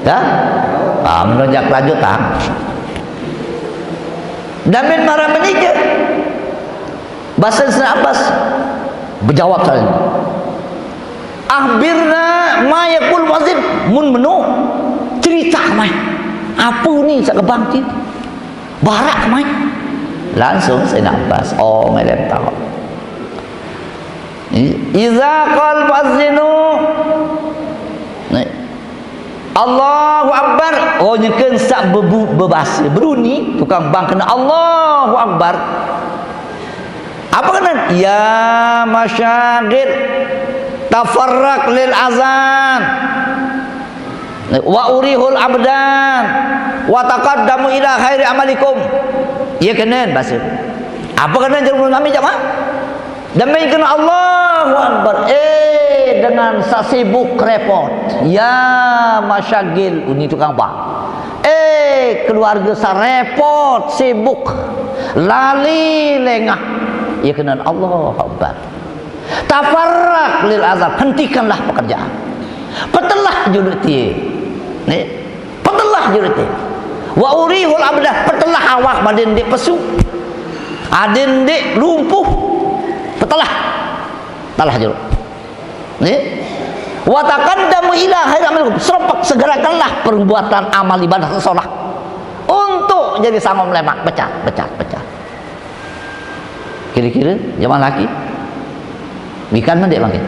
Dah? Ah, menunjak lanjut ah. Damin marah menikah. Bahasa Sayyidina Abbas bejawab saja. Akhbirna ma yaqul muazzin, mun menu cerita mai. Apa ni sak gebang ti? Barak mai. Langsung Sayyidina Abbas, oh, melem tahu. Iza qal muazzinu, ni, Allahu Akbar. Oh, nyekeun sak bebu bebasa beruni tukang bang kena Allahu Akbar. Apa kena? Ya masyagil, tafarraq lil azan. Wa urihul abdan wa taqaddamu ila khairi amalikum. Ya kena bahasa. Apa kena jeruk nami jama? Demi kena Allahu Akbar. Eh, dengan sasibuk repot. Ya masyagil, uni tukang bang. Eh, keluarga sarepot, sibuk, lali lengah. Ya kena Allahu Akbar. Tafarraq lil azan, hentikanlah pekerjaan. Petelah juluk tie. Ni, petelah juluk tie. Wa urihul abdah, petelah awak badan dek pesu. Adin dek lumpuh. Petelah. Talah juluk. Ni. Wa taqaddamu ila khairi amalikum. Serempak segerakanlah perbuatan amal ibadah solah. Untuk jadi sama melemak, pecah, pecah, pecah. Kira-kira zaman laki. Bikan mendek makin.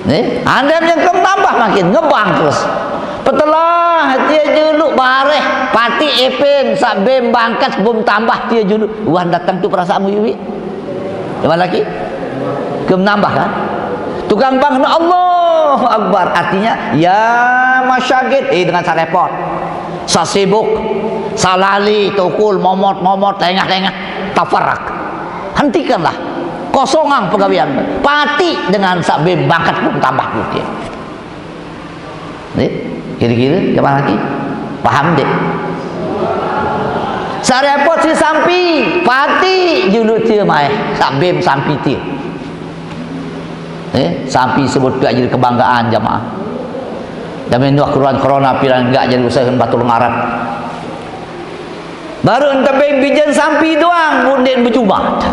Ni, anda yang kena tambah makin ngebang terus. Petelah tie juluk bareh, pati epin, sak bem bangkat bom tambah tie juluk. Wan datang tu perasaan mu, Iwi. Zaman laki. Kena nambah kan? Tukang bang kena Allahu Akbar. Artinya, ya masyagil. Eh, dengan sarepot. Sasibuk. Salali, tukul, momot, momot, tengah-tengah. Tafarak. Hentikanlah. Kosongang pegawean. Pati dengan sak bim bangkat pun tambah putih. Ni, kira-kira zaman laki. Paham dek? Sarepot si sampi, patik juluq tie maeh, saq bem sampi tie. Eh, sampi sebut piaq jadi kebanggaan jamaah. Jamin doh keruan corona piran gak jadi usaha batul ngarap. Baruq tebeng bijen sampi doang, mun ndeq bejumat.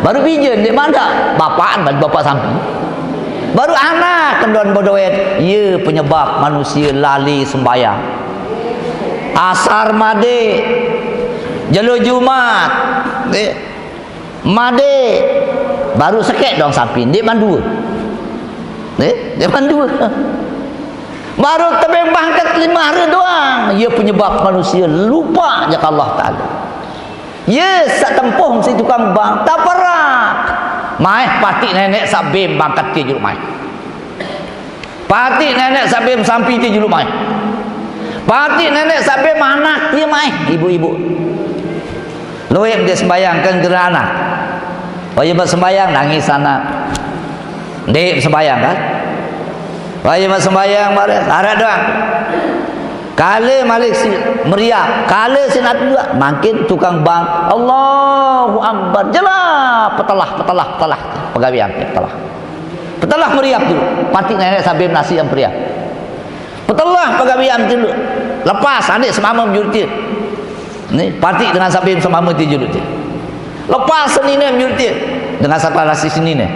Baruq bijen ndeq mandaq, bapaqan baju bapaq sampi. Baruq anak kendon bedoet, ye penyebab manusie lali sembayang. Asar madeq, jelo Jumat, eh, madeq, baruq sekeq doang sampi, ndeq mandue. Eh, ndeq mandue. Baruq tebeng bangket lime hare doang, ye penyebab manusie lupaq jaq Allah Taala. Ye saq tempoh siq tukang bang, taperak. Maeh patik neneq saq bem bangket tie juluq maeh. Patik neneq saq bem sampi tie juluq maeh. Patik neneq saq bem anak tie maeh, ibu-ibu. Lueq ndeq sembayang kan gere anak. Wah, ye besembayang nangis anak. Ndeq sembayang kan? Wah, ye besembayang bareh, araq doang. Kale malik si meriap, kale si nat dua, mangkin tukang bang, Allahu Akbar, jelah, petelah, petelah, petelah, pegawean, petelah. Petelah meriap dulu, patik neneq saq bem nasi yang meriap. Petelah pegawean dulu, lepas, adeq semame juluq tie. Ni, patik dengan saq bem semame tie juluq tie. Lepas senine juluq tie, dengan saq nasi senine.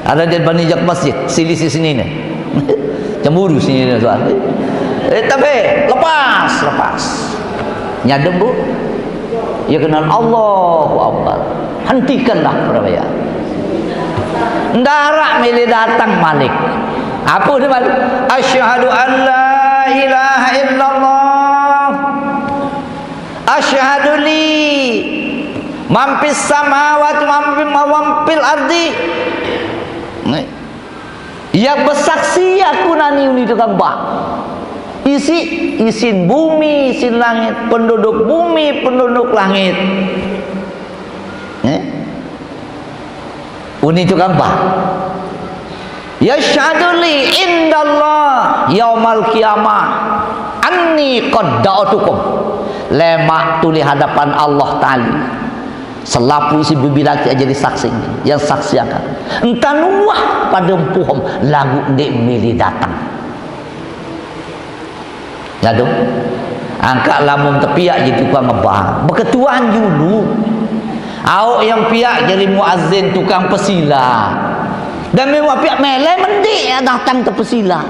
Araq ndeq bani jaq masjid, sili si senine. Cemburu senine soal. Eh, tapi lepas, lepas. Nyadem, Bu. Ye kenen Allahu Akbar. Hentikanlah perwayaan. Ndaraq mele dateng malik. Ape de malik? Asyhadu an la ilaha illallah. Asyhadu li man fis samawati wa man fil ardi. Nih. Ye besaksi aku nani uni tukang bang. Isiq, isin bumi, isin langit, penduduk bumi, penduduk langit. Eh? Uni tukang bang. Yasyhadu li indallah yaumal qiyamah anni qad da'utukum. Lemaq tuli hadapan Allah Taala. Selapuq isiq bumi langit jadi saksi, yang saksiakan. Entan uah pade empuh laguq ndeq mele dateng. Nyadong. Angkaq lamun tepiaq jari tukang ngebang, beketuan julu. Aoq yang piaq jari muazzin tukang pesilaq. Dan memang piaq mele mendeq ya dateng te pesilaq.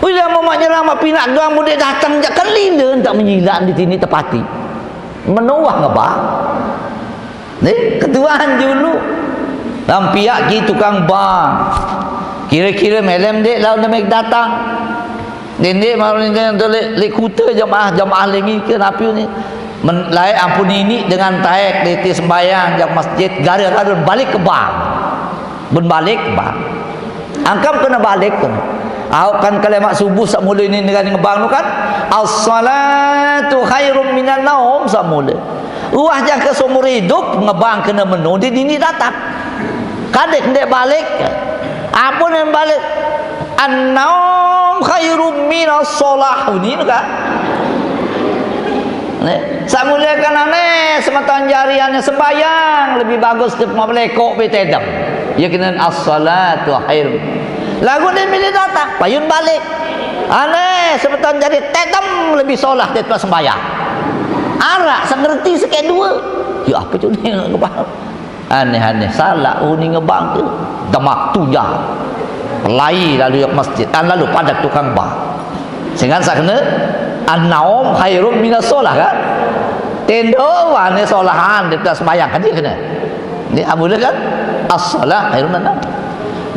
Udah memaq nyerang maq pinaq doang mudeq dateng jaq kelile ntak menyilaq di sini tepati. Menoah ngebang. Nih, ketuan julu. Lam piaq ki tukang bang. Kire-kire melem dek laun demek datang. Ndeq mari ndeq tu leq, leq kute jemaah, jemaah lengi ke napi ni. Men, laeq ampun ini dengan taek dete sembahyang jaq masjid, gara-gara balik ke bang. Ben balik ke bang. Angkam kene balik kene. Aoq kan kelemaq subuh saq mule ni negani ngebang tu kan. As-salatu khairum minan naum saq mule. Uah jangke seumur idup ngebang kene meno di dini datang. Kadek ndeq balik. Ampun yang balik. An-naum khairum minas shalah. Ini kan. Nek, saq mulie kan aneh, semeton jari aneh sembahyang, lebih bagus daripada melekok be tedem. Ye kenen as-salatu khair. Laguq ndeq mele datang, payun balik. Aneh, semeton jari tedem lebih solah daripada sembahyang. Araq saq ngerti sekeq due. Ya ape tu ni ngebang? Aneh-aneh, salaq uni ngebang tu. Demak tujah. Lai lalu jaq masjid, an lalu padat tukang bang. Sengaq saq kene, an-naum khairum minas shalah, kan? Tendo wane solahan daripada sembahyang, kan, kene. Ni amule, kan? As-shalah khairum minan naum.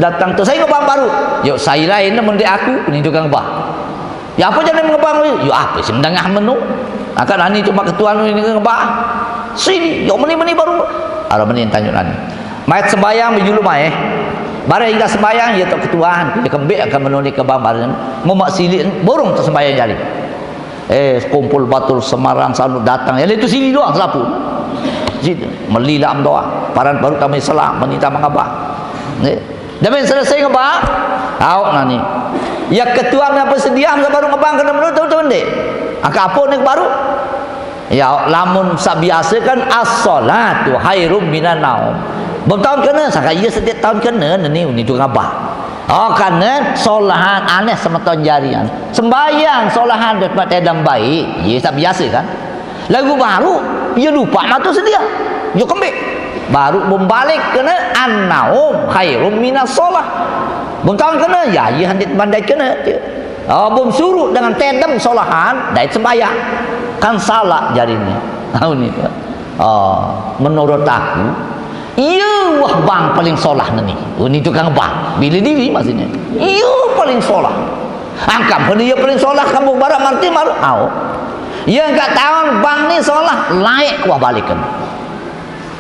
Datang tu sai ngebang baru. Yuk, sai lain mun ndeq aku, ni tukang bang. Ya ape jane ngebang? Ya ape sih mendengah meno? Angkat nani cuma ketuan ni ngebang. Sini, yo meni-meni baru. Araq meni tanyuk nani. Mait sembahyang bejulu maeh. Bareh inggah sembahyang, ye tok ketuan. Ye kembik akan meno ni kebang bareng. Memaq silik, borong tu sembahyang jari. Eh, kumpul batur Semarang sanu datang. Ye tu sini doang selapuq. Sini, meli lam doang. Paran baru kami selam, meni tamah ngebang. Nggih. Dame selesai ngebang, aoq nani. Ya ketuan ape sediam saq baru ngebang kene meno tu, tu ndeq. Angkaq ape ni baru? Ya, lamun sabiasa kan as-salatu khairum minan naum. Betaun kena, sangka iya setiap tahun kena, ni, ni tu ngabah. Oh, kerana solahan aneh semeton jarian. Sembayang solahan dia tempat tedam baik, iya sabiasa kan. Lagu baru, iya lupa mata sedia. Yo kembik. Baru membalik kena an-naum khairum minas solah. Betaun kena, ya, iya handit mandai kena. Oh, bum surut dengan tedem solahan, dait sembahyang. Kan salah jari ni. Tahu ni. Oh, menurut aku, iya wah bang paling solah ni. Oh, ni tukang bang. Bila diri maksudnya. Iya paling solah. Angkam pun iya paling solah kampung barat marti malu. Au. Iya enggak tahu bang ni solah, laik wah balikan.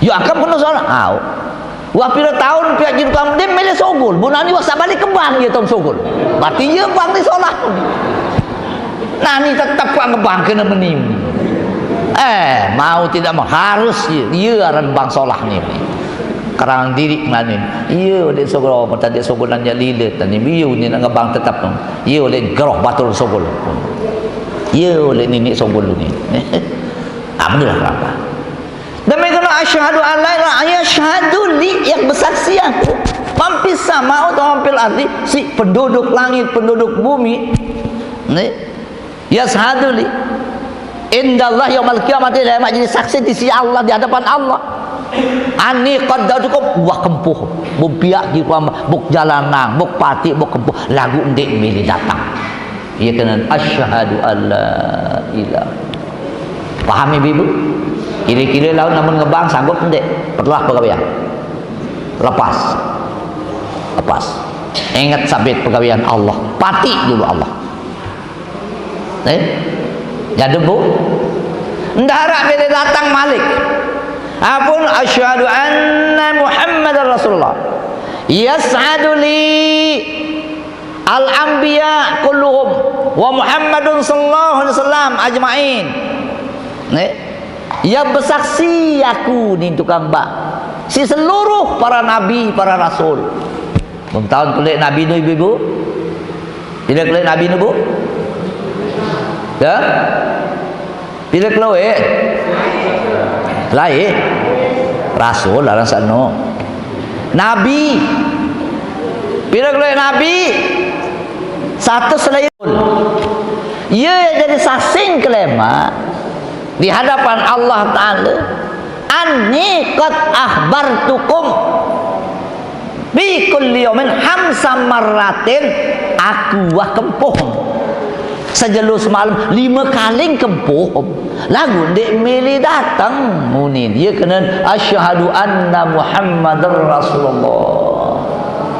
Yo, akam kena solah. Au. Wah pira tahun pihak juru kamu dia milih sogol. Bu nani wah sabalik kembang dia tahun sogol. Berarti iya bang ni solah. Nani tetap kuat ngebang kena menimu. Eh, mau tidak mau harus iya. Iya aran bang solah ni. Kerang diri nani. Iya dek sogol apa tadi sogol nanya lilit tadi. Iya ni nak ngebang tetap. Iya dek geroh batul sogol. Iya dek nini sogol ni. Ah, benar apa? Demikian asyhadu an la ilaha, asyhadu li, yang bersaksi aku. Mampir sama atau mampir arti si penduduk langit, penduduk bumi. Ni. Yashadu li. Indallah yaumal qiyamati, dia mak jadi saksi di sisi Allah, di hadapan Allah. Ani qad dautukum, wah kempuh. Buk piak di ruang, buk jalanang, buk pati, buk kempuh. Lagu ndik milih datang. Iya kena asyhadu an la ilaha. Paham ibu-ibu? Kira-kira lawan namun ngebang sanggup ndik? Perlah pegawaian. Lepas. Lepas. Ingat sabit pegawaian Allah. Pati dulu Allah. Eh? Jadi bu, ndak harap bila datang malik. Apun asyhadu anna Muhammadar Rasulullah. Yashadu li al-anbiya kulluhum wa Muhammadun sallallahu alaihi wasallam ajma'in. Ni, ya bersaksi aku ni tukang bak. Si seluruh para nabi, para rasul. Bung tahun kulit nabi nu ibu-ibu. Bila kulit nabi nu bu? Ya? Bila keluar eh? Lain. Rasul lah rasa no. Nabi. Bila keluar nabi satu selain ia jadi sasing kelema di hadapan Allah Ta'ala. Anni qad akhbartukum bi kulli yaumin hamsa marratin, aku wah kempuh. Sejelu semalam lima kali kempuh. Lagu ndik milih datang muni dia kena asyhadu anna Muhammadar Rasulullah.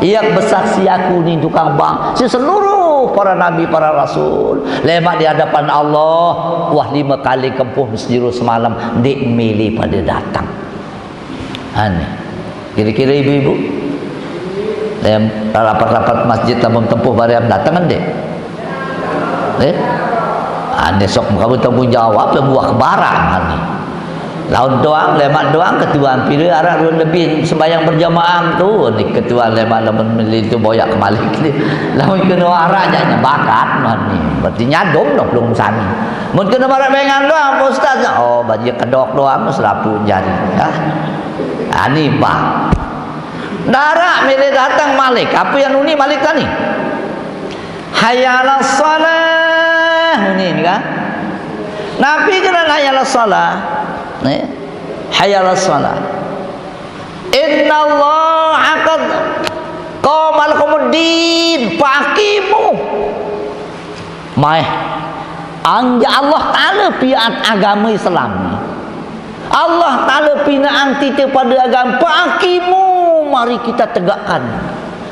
Ia bersaksi aku ni tukang bang. Si seluruh para nabi, para rasul. Lemak di hadapan Allah. Wah lima kali kempuh sejelu semalam. Ndik milih pada datang. Ha ni. Kira-kira ibu-ibu. Yang rapat-rapat masjid tambah tempuh bariam datang kan dek? Eh? Ha ni sok kamu tanggung jawab yang buah kebarang ha ni. Laun doang, lemak doang ketuan pira arah dua lebih sembahyang berjamaah tu ni ketuan lemak lamun meli tu boyak kembali ni. Lamun kena arah je nyebakat mah ni. Berarti nyadom dah belum sani. Mun kena barat bengan doang Pak Ustaz. Oh, bajik kedok doang serapu jari. Ha? Ha ni bah. Darak milih datang malik. Apa yang nuni malik tadi? Hayya 'alas shalah. Nuni ni kan? Nabi kena hayya 'alas shalah. Ni. Hayya 'alas shalah. Innallaha qad qama lakumud din faqimu. Mai. Anja Allah Ta'ala pian agama Islam ni. Allah Ta'ala pinaan titah pada agama. Faqimu, mari kita tegakkan.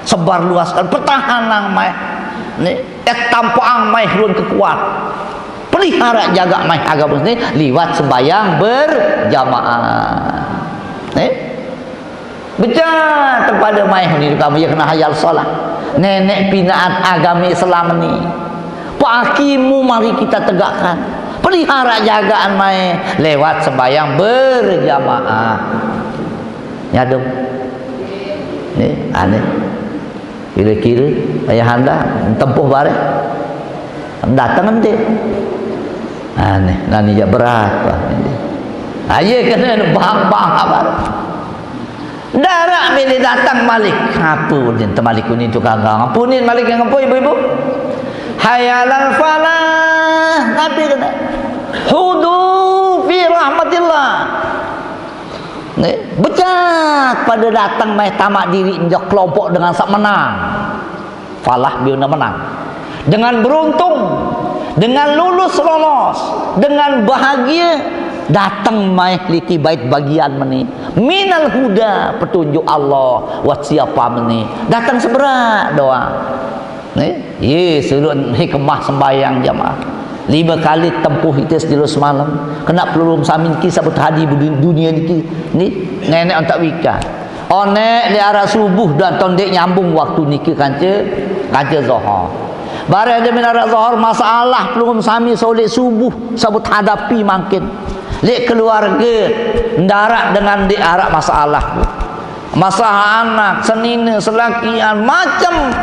Sebar luaskan, pertahanang mai. Ni, eh, tampang mai run kekuat. Pelihara jaga mai agama ni liwat sembahyang berjamaah. Ni. Beca tempada mai ni kamu ya kena hayal solat. Nenek pinaan agama Islam ni. Pakimu mari kita tegakkan. Pelihara jagaan mai lewat sembahyang berjamaah. Nyadum. Ni, aneh. Kira-kira ayahanda tempuh bareh. Datang nanti. Ha ni, nah ni je berat bah. Ha, ye kena bang-bang abar. Darat bila datang malik. Apa ni temalik ni tukang gang? Apa ni malik yang apa ibu-ibu? Hayya 'alal falah. Nabi kena. Hudu fi rahmatillah. Ni, becat pada datang mai tamak diri njak kelompok dengan sak menang. Falah biuna menang. Dengan beruntung, dengan lulus lolos, dengan bahagia, datang mai liti bait bagian meni. Minal huda, petunjuk Allah, wat siapa meni. Datang seberat doa. Ni, ye, sulun hikmah sembahyang jamaah. Lima kali tempuh ite sejelo semalam. Kena pelulung sami niki sabut hadi bu-, dunia niki. Ni, nenek ontak wika. Onek di arah subuh dan tondek nyambung waktu niki kanca, kanca Zohor. Bareh dia min arah Zohor, masalah pelulung sami solik subuh sabut hadapi mangkin. Lek keluarga, ndarat dengan di arah masalah. Masalah anak, senina, selakian, macam.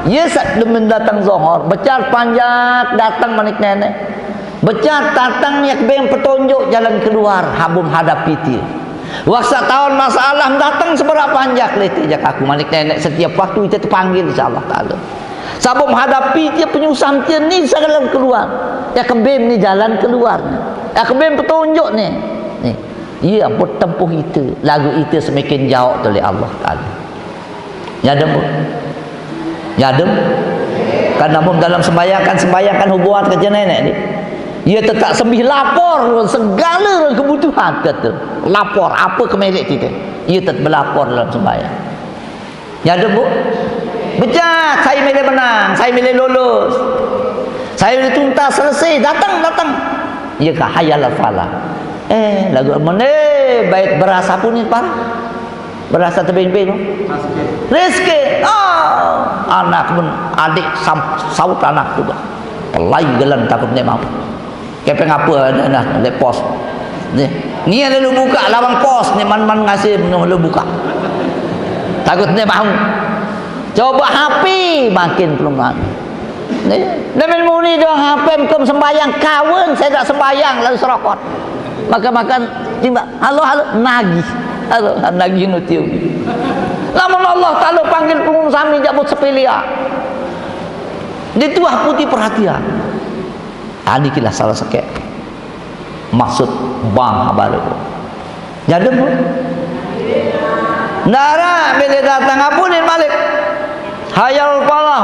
Ye sat demen datang Zohor, becat panjak datang manik nenek. Becat datang yak beng petunjuk jalan keluar, habum hadapi tie. Waksa tahun masalah datang seberat panjak leti jak aku manik nenek setiap waktu itu terpanggil insya Allah Ta'ala. Sabum hadapi tie penyusah tie ni segala keluar. Yak beng ni jalan keluarnya. Yak beng petunjuk ni. Ni. Iya, ampun tempuh ite, lagu ite semakin jauh tu oleh Allah Taala. Nyadem, Bu? Nyadem? Kan namun dalam sembahyang, kan sembahyang kan hubungan kerja nenek ni. Ia tetap sembih lapor segala kebutuhan kata. Lapor apa kemelek kita. Ia tetap berlapor dalam sembahyang. Nyadem, Bu? Becat, saya milih menang, saya milih lulus. Saya milih tuntas, selesai, datang, datang. Iya kah? Hayya 'alal falah. Eh, lagu mana? Baik berasa pun ni parah. Berasa terbing-bing tu. Rezeki. Oh, anak pun adik sam-, saut anak juga. Pelai gelan takut dia mau. Kepeng apa ada dah, ada pos. Ni. Ni ada lu buka lawang pos ni, man-man ngasih lu buka. Takut dia mau. Coba H P makin peluman. Ni. Namin muni doang H P kem sembahyang kawan, saya tak sembahyang lalu serokot. Makan-makan timbak, halo, halo, nagih. Halo, nagih nutiu. Namun Allah Taala panggil pengun sami jabut sepilia. Di tuah putih perhatian. Tadi kilah salah sekek. Maksud bang habar itu. Nyadem, Bu? Nara bila datang apunin malik. Hayal falah.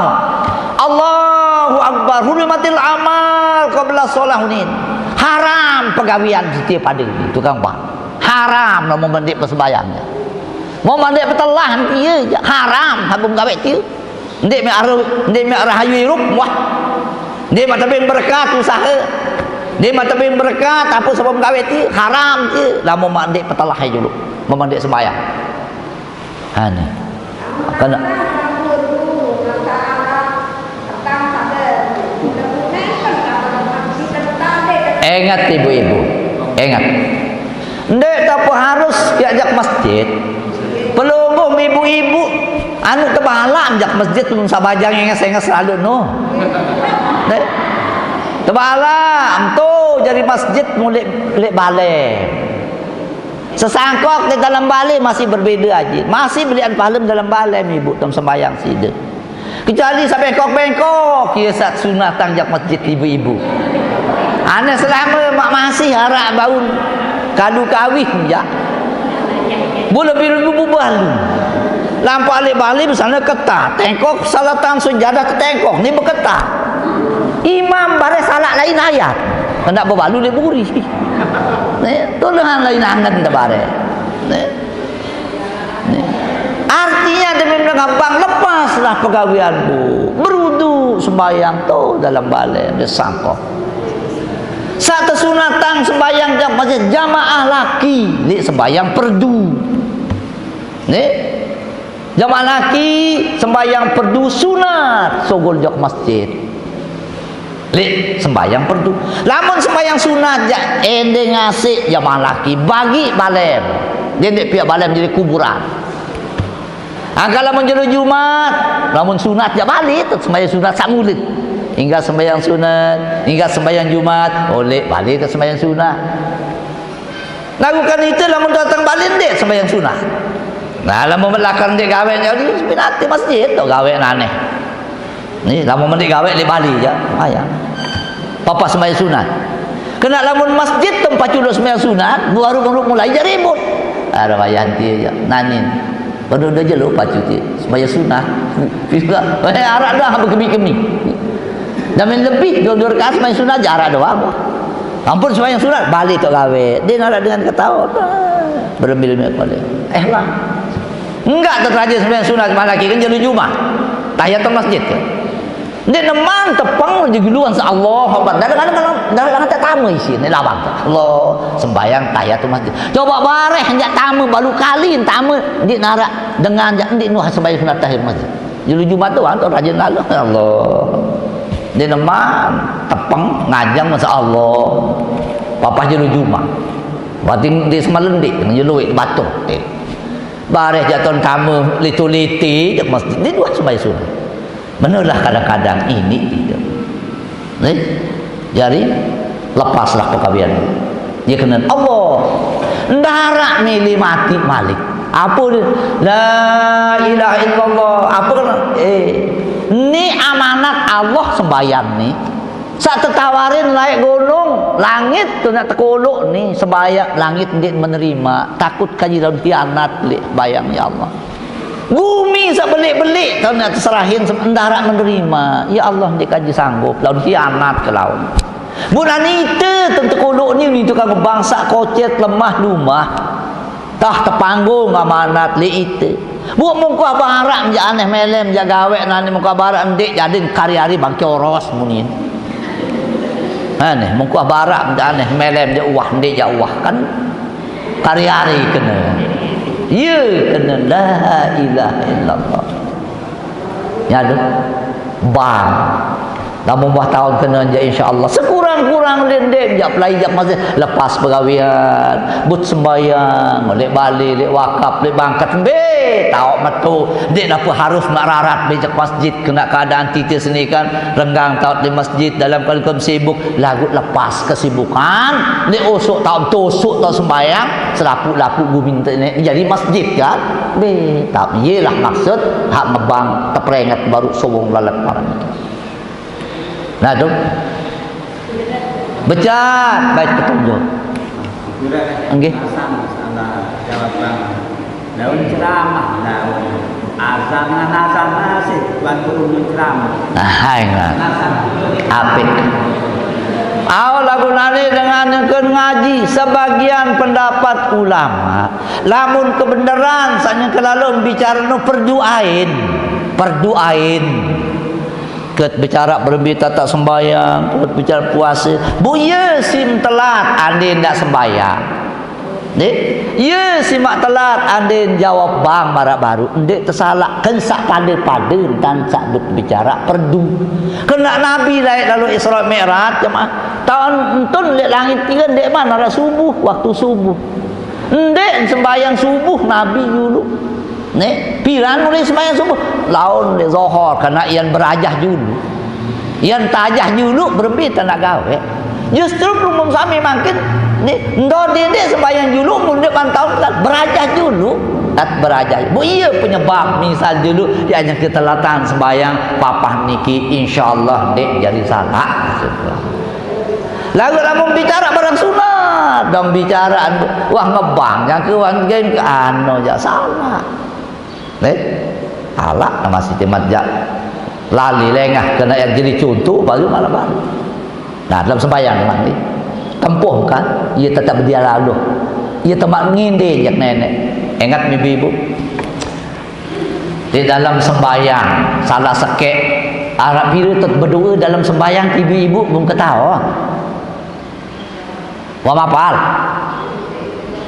Allahu Akbar. Hurimatil amal qabla solahunin. Haram pegawian setiap pada tukang bang. Haram lah mau mendik persembahyangnya. Mau mendik petelah dia je. Haram habung gawe dia. Ndik mek aru, ndik mek rahayu irup, wah. Ndik mak tebing berkat usaha. Ndik mak tebing berkat apa sebab gawe ti haram ti. Lama mak ndik petalahi dulu. Memandik sembahyang. Ha ni. Kena. Ingat ibu-ibu. Ingat. Ndik tak apa harus diajak masjid. Pelungguh ibu-ibu anu tebalam jak masjid nun sabajang enges-enges lalu no. Ndik. Tebalam tu jadi masjid mulik lek bale. Sesangkok di dalam bale masih berbeda aja. Masih belian palem dalam bale ibu tam sembayang sida. Kecuali sa bengkok-bengkok, ia sat sunatang jak masjid ibu-ibu. Aneh selama mak masih arak baun kadu kawih ya. Bula biru bubu balu. Lampak alik balik misalnya ketah, tengkok salatang sejadah ke tengkok ni berketah. Imam bareh salak lain ayat. Kena berbalu lek buri. Ni, tu dengan lain angan tak bareh. Ni. Artinya demi menengah bang lepaslah pegawean bu. Berudu sembahyang tu dalam balai dia sangkok. Sak tesunatang sembahyang jam masjid jamaah laki, ni sembahyang perdu. Ni jamaah laki sembahyang perdu sunat sogol jok masjid. Lek sembahyang perdu. Lamun sembahyang sunat jak ende ngasik jamaah laki bagi balem. Dia ndik pihak balem jadi kuburan. Angka lamun jelo Jumat, lamun sunat jak balik tu sembahyang sunat sak mulid. Ingat sembahyang sunat, ingat sembahyang Jumat, oleh balik ke sembahyang sunat. Lagu kan itu lamun datang balik ndik sembahyang sunat. Nah, lamun belakang ndik gawe jadi pinati masjid tu gawe aneh. Ni lamun mendik gawe di Bali je, ayah. Papa sembahyang sunat. Kena lamun masjid tempat culuk sembahyang sunat, baru baru mulai je ribut. Ada wayah nanti je, nanin. Pada udah je lupa cuti sembahyang sunat. Bila, eh, arak dah berkemi-kemi. Dah main lebih dua, dua rakaat sembahyang sunat je arak doang. Ampun sembahyang sunat, balik tak gawe. Dia nak dengan ketawa. Berembil-embil kepala. Eh lah. Enggak tersaja sembahyang sunat malam lagi kan jadi Jumat. Tahiyatul masjid tu. Dia neman tepang je guluan sa Allah Akbar. Dah kadang-kadang dah kadang tak tamu isi ni labang. Allah sembahyang tahiyatul masjid. Coba bareh jak tamu baru kali tamu dia narak dengan jak ndik nuh sembahyang sunat tahiyatul masjid. Julu Jumat tu antuk rajin lalu. Allah. Dia neman tepang ngajang masa Allah. Papah julu Jumat. Berarti di semalam dik dengan julu wik batuk. Eh. Bareh jatuh tamu litu-liti je masjid. Dia dua sembahyang sunat. Benalah kadang-kadang ini tidak. Ni, jadi lepaslah perkahwinan. Dia kena Allah. Ndarak milih mati malik. Apa dia? La ilaha illallah. Apa kena? Eh, ni amanat Allah sembahyang ni. Sak tetawarin naik gunung, langit tu nak tekuluk ni sembahyang langit dia menerima. Takut kaji dalam tianat lek bayang ya Allah. Gumi sebelik-belik kau nak terserahin sementara menerima. Ya Allah, dia kaji sanggup. Lalu kiamat ke laut. Bukan itu tentu kodok ni, ni tukang bangsa kocet, lemah, lumah. Tah tepanggung amanat li itu. Buat muka barak menjak aneh melem, menjak gawek nani muka barak ndik jadin kari-hari bangke oros munin. Aneh, muka barak menjak aneh melem, menjak uah, ndik jak uah kan. Kari-ari kena. Ya, kena la ilaha illallah. Ya tu. Bang. Lamun bah taun kena je insya-Allah. Sekurang-kurang lendek je pelai je masih lepas pegawian, but sembayang, lek bali, lek wakap, lek bangkat, be tauk metu. Dek napa harus nak rarat bejak masjid kena keadaan titi seni kan, renggang taut di masjid dalam keadaan sibuk, lagu lepas kesibukan, ni usuk tau tusuk tau sembayang, selapu-lapu gumin tenek jadi masjid kan. Be, tak iyalah maksud hak ngebang teprenget baru sobong lalat marang itu. Nah tu. Becat baik petunjuk. Nggih. Daun ceramah, daun azan dengan azan nasib, Tuan Guru menceramah. Nah, hai, nah. Apik. Au lagu nani dengan nyengkeun ngaji sebagian pendapat ulama, lamun kebenaran sanya kelalu bicara nu perdu ain, perdu ain. Ket bicara berembi tata sembayang, ket bicara puasa. Bu iya sim telat, andin ndak sembayang. Dek, iya simak telat, andin jawab bang marak baru, ndik tesalak, ken sak pada-pada entan sak berbicara perdu. Kena Nabi laik lalu Isra Mi'raj jemaah. Taun entun lek langit tiga ndik mana arah subuh, waktu subuh. Ndik sembahyang subuh Nabi dulu. Nek, piran mulai sembahyang subuh, laun lek Zohor kena ian berajah dulu. Ian tajah dulu berembi tak nak gawe. Justru pelumum sami makin ni ndo dia sembahyang dulu mun dia pantau tak berajah dulu. Tak berajah. Bu iya penyebab misal dulu dia hanya ketelatan sembahyang papah niki insyaallah dek jadi salah. Lagu lamun bicara barang sunat, dong bicara wah ngebang yang ke wan gen ke ano ja salah. Leh, alak nama si timat jak lali lengah kena yang jadi contoh baru malah baru. Nah, dalam sembahyang memang ni tempuh kan, ia tetap dia lalu. Ia tempat nginde jak nenek. Ingat ibu-ibu. Di dalam sembahyang salah sekek Arab pira tet berdoa dalam sembahyang ibu-ibu belum ketawa. Wa mapal.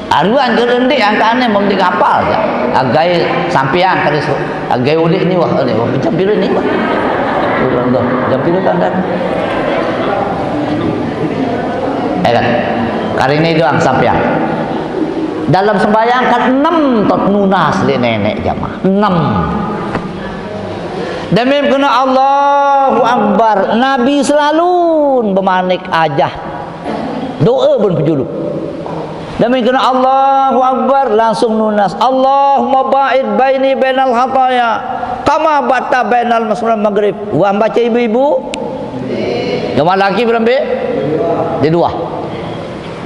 Aruan ke rendik angkane mesti kapal ja. Agai sampeang kali su. Agai ulik ni wah ni wah macam biru ni wah. Urang tu macam biru kan kan. Eh kan. Kali ni doang sampeang. Dalam sembahyang kan enam tot nunas le nenek jamaah. Enam. Demi kena Allahu Akbar, Nabi selalu bemanik ajah doa pun pejulu. Demi kena Allahu Akbar, langsung nunas, "Allahumma ba'id baini bainal khataya kama ba'ta bainal masyriq wal maghrib." Wah, baca ibu-ibu. Jemaah laki berembe? Di dua.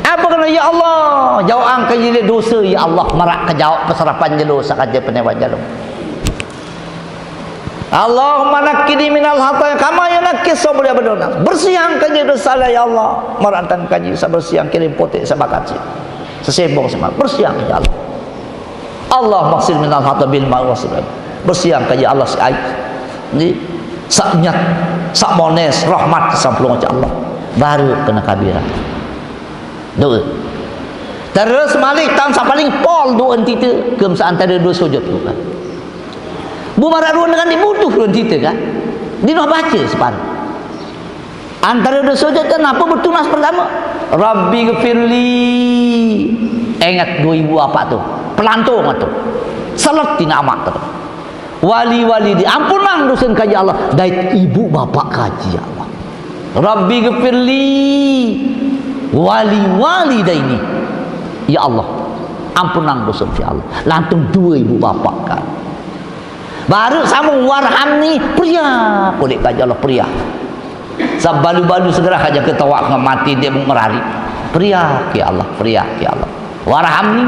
Apa kena, "Ya Allah, jauhkan jilid dosa, ya Allah, marak ke jauh peserapan jelo sakaja penewan jelo." "Allahumma naqqini minal khataya kama yunaqqis thawbul abyadu." Bersihkan jilid dosa, ya Allah, marak tang kaji sa bersihkan kirim putih sabakat si. Sesimbung sama. Bersihkan, ya Allah. "Allahumma ighsil minal khataya bil ma'i was salji." Bersihkan, ya Allah, si air. Ni, sak nyat, sak mones, rahmat, samplung, ya Allah. Baru kena kabiran. Doa. Terus malik tang sa paling pol doa entita, ke masa antara dua sujud tu kan. Bu marak dua dengan dibutuh dua entita kan. Di noh baca separuh. Antara dua sujud kan apa bertunas pertama? "Rabbi ghfirli." Ingat dua ibu apa tu? Pelantung tu. Salat tina amat tu. "Wali wali di." Ampunang dosa kaji Allah. Dait ibu bapa kaji Allah. "Rabbi ghfirli wali wali daini." Ya Allah, ampunang dosa kaji Allah. Lantung dua ibu bapa kaji. Baru sambung "warhamni", periak. Boleh kaji Allah periak. Sabalu-balu segera aja ketawa ngemati dia mau merari. Periak, "Ya Allah, periak, ya Allah. Warhamni."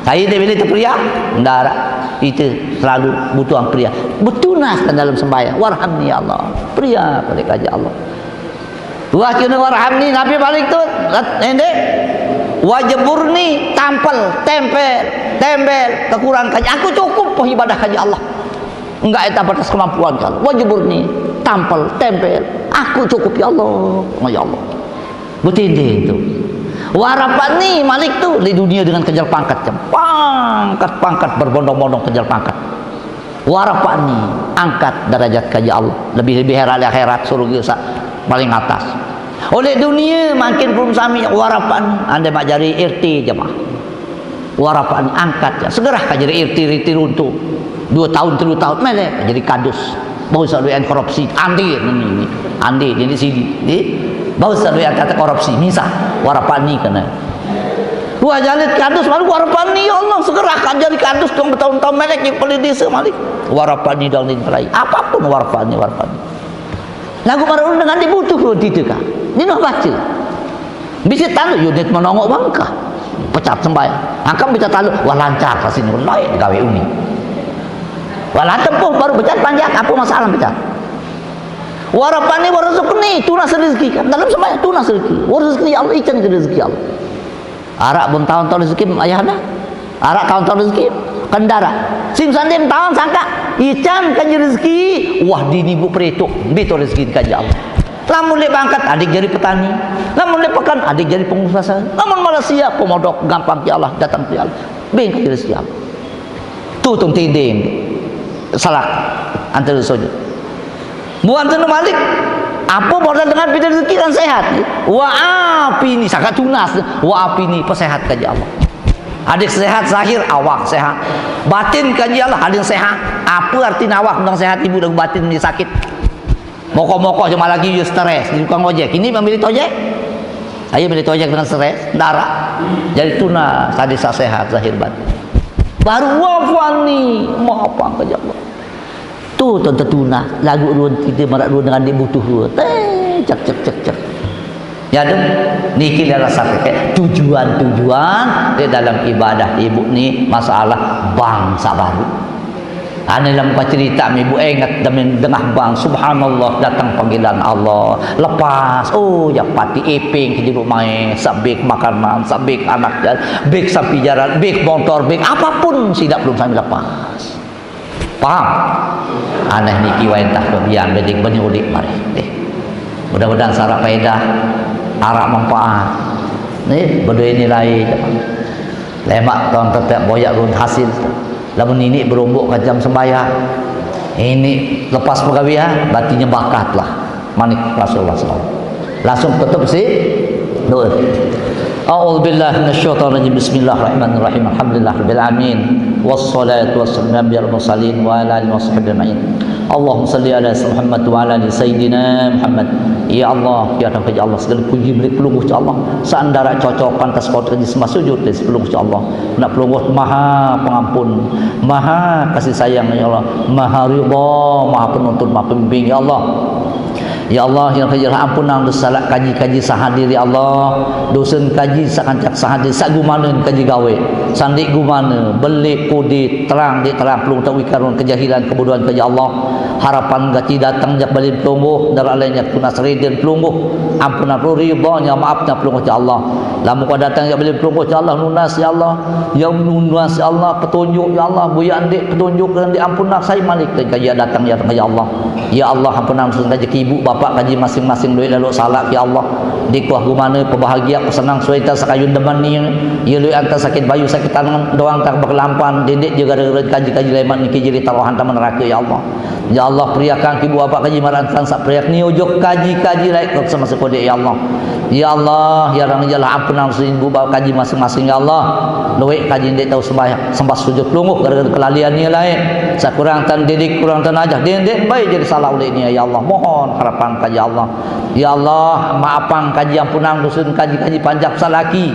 Saya dia bila terperiak, ndak ada. Itu selalu butuh periak. Betunas kan dalam sembahyang. "Warhamni, ya Allah." Periak, boleh kaji Allah. Wah, kena "warhamni", Nabi balik tu, ende. "Wajburni", tampal, tempel, tempel, kekurangan kaji. Aku cukup po ibadah kaji Allah. Enggak eta batas kemampuan kalau. "Wajburni", tampal, tempel. "Aku cukup, ya Allah." Oh, ya Allah. Betindih tu. "Warafa'ni", malik tu, di dunia dengan kejar pangkat jam. Pangkat-pangkat berbondong-bondong kejar pangkat. "Warafa'ni", angkat derajat kaji Allah. Lebih-lebih herat di akhirat, surga sa paling atas. Oleh dunia makin belum sami, "Warafa'ni", andai mak jari R T jemaah. "Warafa'ni", angkat ya. Segera ka jadi R T, R T runtuh. Dua tahun, tiga tahun, melek jadi kadus. Bau sa duit korupsi, andi ni, ni, andi ni di sini. Di bau sa duit kata korupsi, misah. "Warafa'ni" kena. Wah, jalit kadus, baru "Warafa'ni, ya Allah", segera ka jadi kadus, kau bertahun-tahun melek yang paling desa malik. "Warafa'ni" dalam lain terai. Apapun "Warafa'ni, warafa'ni". Lagu baru dengan dibutuh lo tita ka. Ni noh baca. Bisa talu unit menongok bangka. Pecat sembai. Angkat bisa talu, wah, lancar ka sini, lain gawe uni. Wah, lah tempuh baru pecat panjang, apa masalah pecat? "Warafa'ni warzuqni", tunas rezeki kan. Dalam sembahyang tunas rezeki. "Warzuqni", ya Allah, ican ke rezeki Allah. Arak bun tahun-tahun rezeki ayah anda. Arak tahun-tahun rezeki kendara. Sing sanding tahun sangka, ican kan rezeki. Wah, dini bu peretuk, betul rezeki kan ya Allah. Lamun lek bangkat, adik jadi petani. Lamun lek pekan, adik jadi pengusaha. Lamun Malaysia, pemodok gampang ya Allah, datang ya Allah. Bengkat rezeki Allah. Tu tung tinding. Salah. Antara sujud. Buat tu malik. Apa modal dengan pida rezeki dan sehat? "Wa afini", sangat tunas. "Wa afini", pesehat kaji Allah. Adik sehat zahir, awak sehat. Batin kaji Allah, adik sehat. Apa arti awak dengan sehat, ibu dan batin ni sakit? Moko-moko cuma lagi you stres, di tukang ojek. Ini memilih ojek. Ayo milih ojek dengan stres, darah. Jadi tunas, adik sa sehat zahir batin. Baru "Wafani", maafkan kaji Allah. Tu tuan tertunas, lagu ruan kita marak ruan dengan dia butuh ruan. Teh, cek, cek, cek, cek. Ya tu, niki adalah satu tujuan-tujuan di dalam ibadah ibu ni masalah bangsa baru. Ane dalam cerita ibu ingat demi dengah bang, subhanallah, datang panggilan Allah. Lepas, oh, ya pati iping ke jeruk mai, sabik makanan, sabik anak jalan, bik sapi jalan, bik motor, bik apapun, sidak belum sampai lepas. Paham? Aneh niki waintah bagian bedik bani udik mari. Deh. Mudah-mudahan sarak faedah, arak manfaat. Nih, berdua ini lain. Lemak tuan tetap boyak run hasil. Lamun ini berumbuk ke jam sembahyang. Ini lepas pegawai, berarti nyebakat lah. Manik Rasulullah sallallahu alaihi wasallam. Langsung tutup si doa. A'udzubillahi minasyaitonirrajim. Bismillahirrahmanirrahim. Alhamdulillahirabbil alamin. Wassalatu wassalamu ala nabiyil mursalin wa ala alihi wasahbihi ajmain. Allahumma salli ala Muhammad wa ala ali Sayyidina Muhammad. Ya Allah, ya Tuhan, ya Allah, segala puji bagi pelungguh, ya Allah. Seandara cocok pantas kau terjadi sembah sujud dari pelungguh, ya Allah. Nak pelungguh maha pengampun, maha kasih sayang, ya Allah. Maha ridha, maha penuntut, maha pembimbing, ya Allah. Ya Allah, ya Tuhan, ya Allah, ampunang dosa salak kaji-kaji sahadir, ya Allah. Dosa kaji sakancak sahadir, sagumana kaji gawe. Sandik gumana, belik kudit, terang dik terang, pelungguh tak wikarun kejahilan, kebodohan, ya Allah. Harapan gaci datang jak balin pelungguh, darah lain jak tunas ridin pelungguh. Ampunang pelungguh, ridhanya, maafnya pelungguh, ya Allah. Lamun kau datang jak balin pelungguh, ya Allah, nunas, ya Allah. Ya nunas, ya Allah, petunjuk, ya Allah, buya ndik petunjuk, ndik ampunang sai malik dan kaji datang, ya, ya Allah. Ya Allah, ampunang dosa kaji ibu bapak kaji masing-masing, luik lalu salak, ya Allah. Dikuah gumana, pebahagia, pesenang, suai ta sakayun demen ni. Ya luik anta sakit bayu, sakit tangan, doang tak berkelampan, dindik juga gara-gara kaji-kaji lemat niki jadi taruhan taman neraka, ya Allah. Ya Allah, periakan ibu bapak kaji marantan sak periak ni ujuk kaji-kaji laik kau semasa kodik, ya Allah. Ya Allah, ya Rang, ya Allah, ampunang dosa ibu bapak kaji masing-masing, ya Allah. Luik kaji ndik tahu sembah, sembah sujud pelungguh gara-gara kelalian ni laik. Sakurang tan didik, kurang tan ajar, dindik baik jadi salah ulik ni, ya Allah. Mohon harapan kaji, ya Allah. Ya Allah, maafang kaji, ampunang dosa kaji, kaji panjak salaki.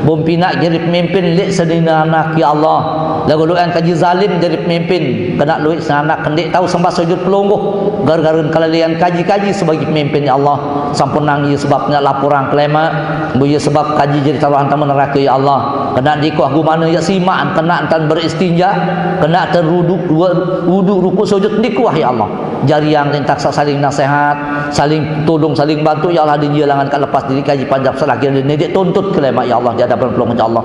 Bumpinak jadi pemimpin, lik sedina anak, ya Allah. Lagu luan kaji zalim jadi pemimpin, kena luik senanak kendik tahu sembah sujud pelungguh. Gara-gara kelalian kaji-kaji sebagai pemimpin, ya Allah. Sampunang ya sebabnya laporan kelema. Bu ya sebab kaji jadi taruhan taman neraka, ya Allah. Kena dikuah gumana ya simak, kena entan beristinja, kena entan rudu, dua, wudu, ruku, sujud, dikuah, ya Allah. Jariang lintak sa-, saling nasihat, saling tolong, saling bantu, ya Allah, di jalangan ka lepas diri kaji panjak salaki, di nedik tuntut kelema, ya Allah, di hadapan pelungguh, ya Allah.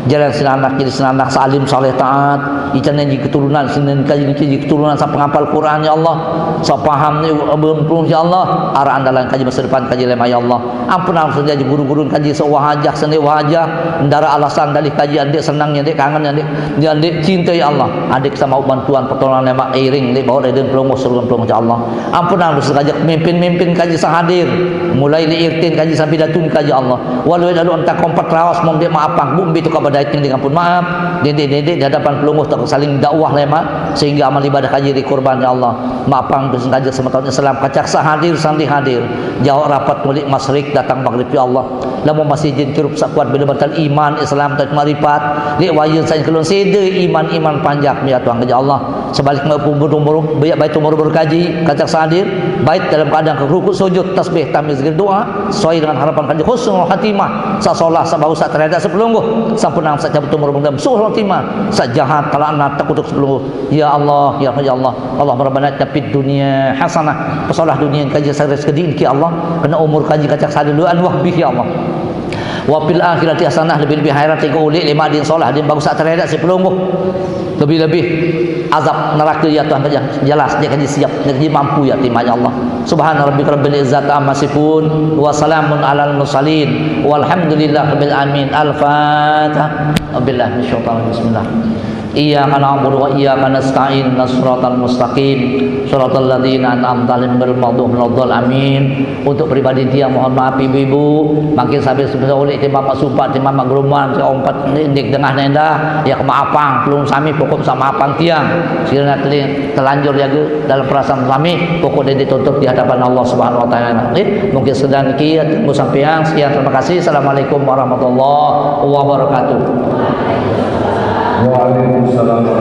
Jalan sinanak jadi sinanak salim saleh taat, ican yang jadi keturunan, sinin kaji jadi keturunan sa penghafal Quran, ya Allah. Sa paham ni belum, ya Allah. Arah andalan kaji masa depan kaji lema, ya Allah. Ampunang saja guru-guru kaji sewahajah, seni wahajah. Ndara alasan dalih kaji andik senang, andik kangen, andik, andik cinta, ya Allah. Andik sama bantuan pertolongan lema iring, andik bawa dari pelungguh, surga pelungguh, ya Allah. Ampunang dosa kaji mimpin-mimpin kaji sahadir. Mulai li irtin kaji sampai datun kaji, Allah. Walau lalu entah kompat rawas mong dia maafang. Bumbi tu kabar daiting dengan pun maaf. Dindik-dindik di hadapan pelungguh tak saling dakwah lema sehingga amal ibadah kaji dikorban, ya Allah. Maafang dosa kaji semeton Islam kacak sahadir sandi hadir. Jawab rapat mulik masrik datang maghrib, ya Allah. Lamun masih jin curup sakuat bila batal iman Islam tak maripat. Lik wayun sain kelun sede iman-iman panjak, ya Tuhan, ya Allah. Sebalik mau pun burung-burung, banyak bait umur berkaji, kacak sahadir, bait dalam keadaan rukuk sujud, tasbih, tamyiz, zikir, doa, sesuai dengan harapan kaji husnul khatimah, sa solah, sa bagus, sa terhadap sepelungguh, sampunang sa cabut umur dalam suhul khatimah, sa jahat, talaknat, tak kutuk sepelungguh. Ya Allah, ya Allah, ya Allah. Allahumma rabbana atina fid dunya hasanah. Pesolah dunia kaji sahadir sekediin ki Allah, kena umur kaji kacak sahadir luan wahbih, ya Allah. Wa fil akhirati hasanah, lebih-lebih akhirat tiga ulik lima din solah din bagus tak terhadap si pelungguh. Lebih-lebih azab neraka, ya Tuhan, kerja jelas, dia kerja siap, dia kerja mampu, ya Tuhan, ya Allah. Subhana rabbika rabbil izzati amma yasifun, wa salamun alal mursalin, walhamdulillahi rabbil alamin. Al-Fatihah. Bismillah. Iyyaka na'budu wa iyyaka nasta'in, siratal mustaqim, siratal ladzina an'amta 'alaihim ghairil maghdubi 'alaihim waladdallin. Amin. Untuk pribadi dia mohon maaf ibu-ibu, makin sampai sebesar oleh timbang mak sumpah, timbang mak geruman, si ompat indik tengah nenda, ya kemaafang, pelung sami pokok sa maafang tiang. Sekiranya teling-, telanjur jaga dalam perasaan sami, pokok dia dituntut di hadapan Allah Subhanahu wa Taala. Okey, mungkin sekedar niki, tunggu sampeang. Sekian, terima kasih. Assalamualaikum warahmatullahi wabarakatuh. Waalaikumsalam.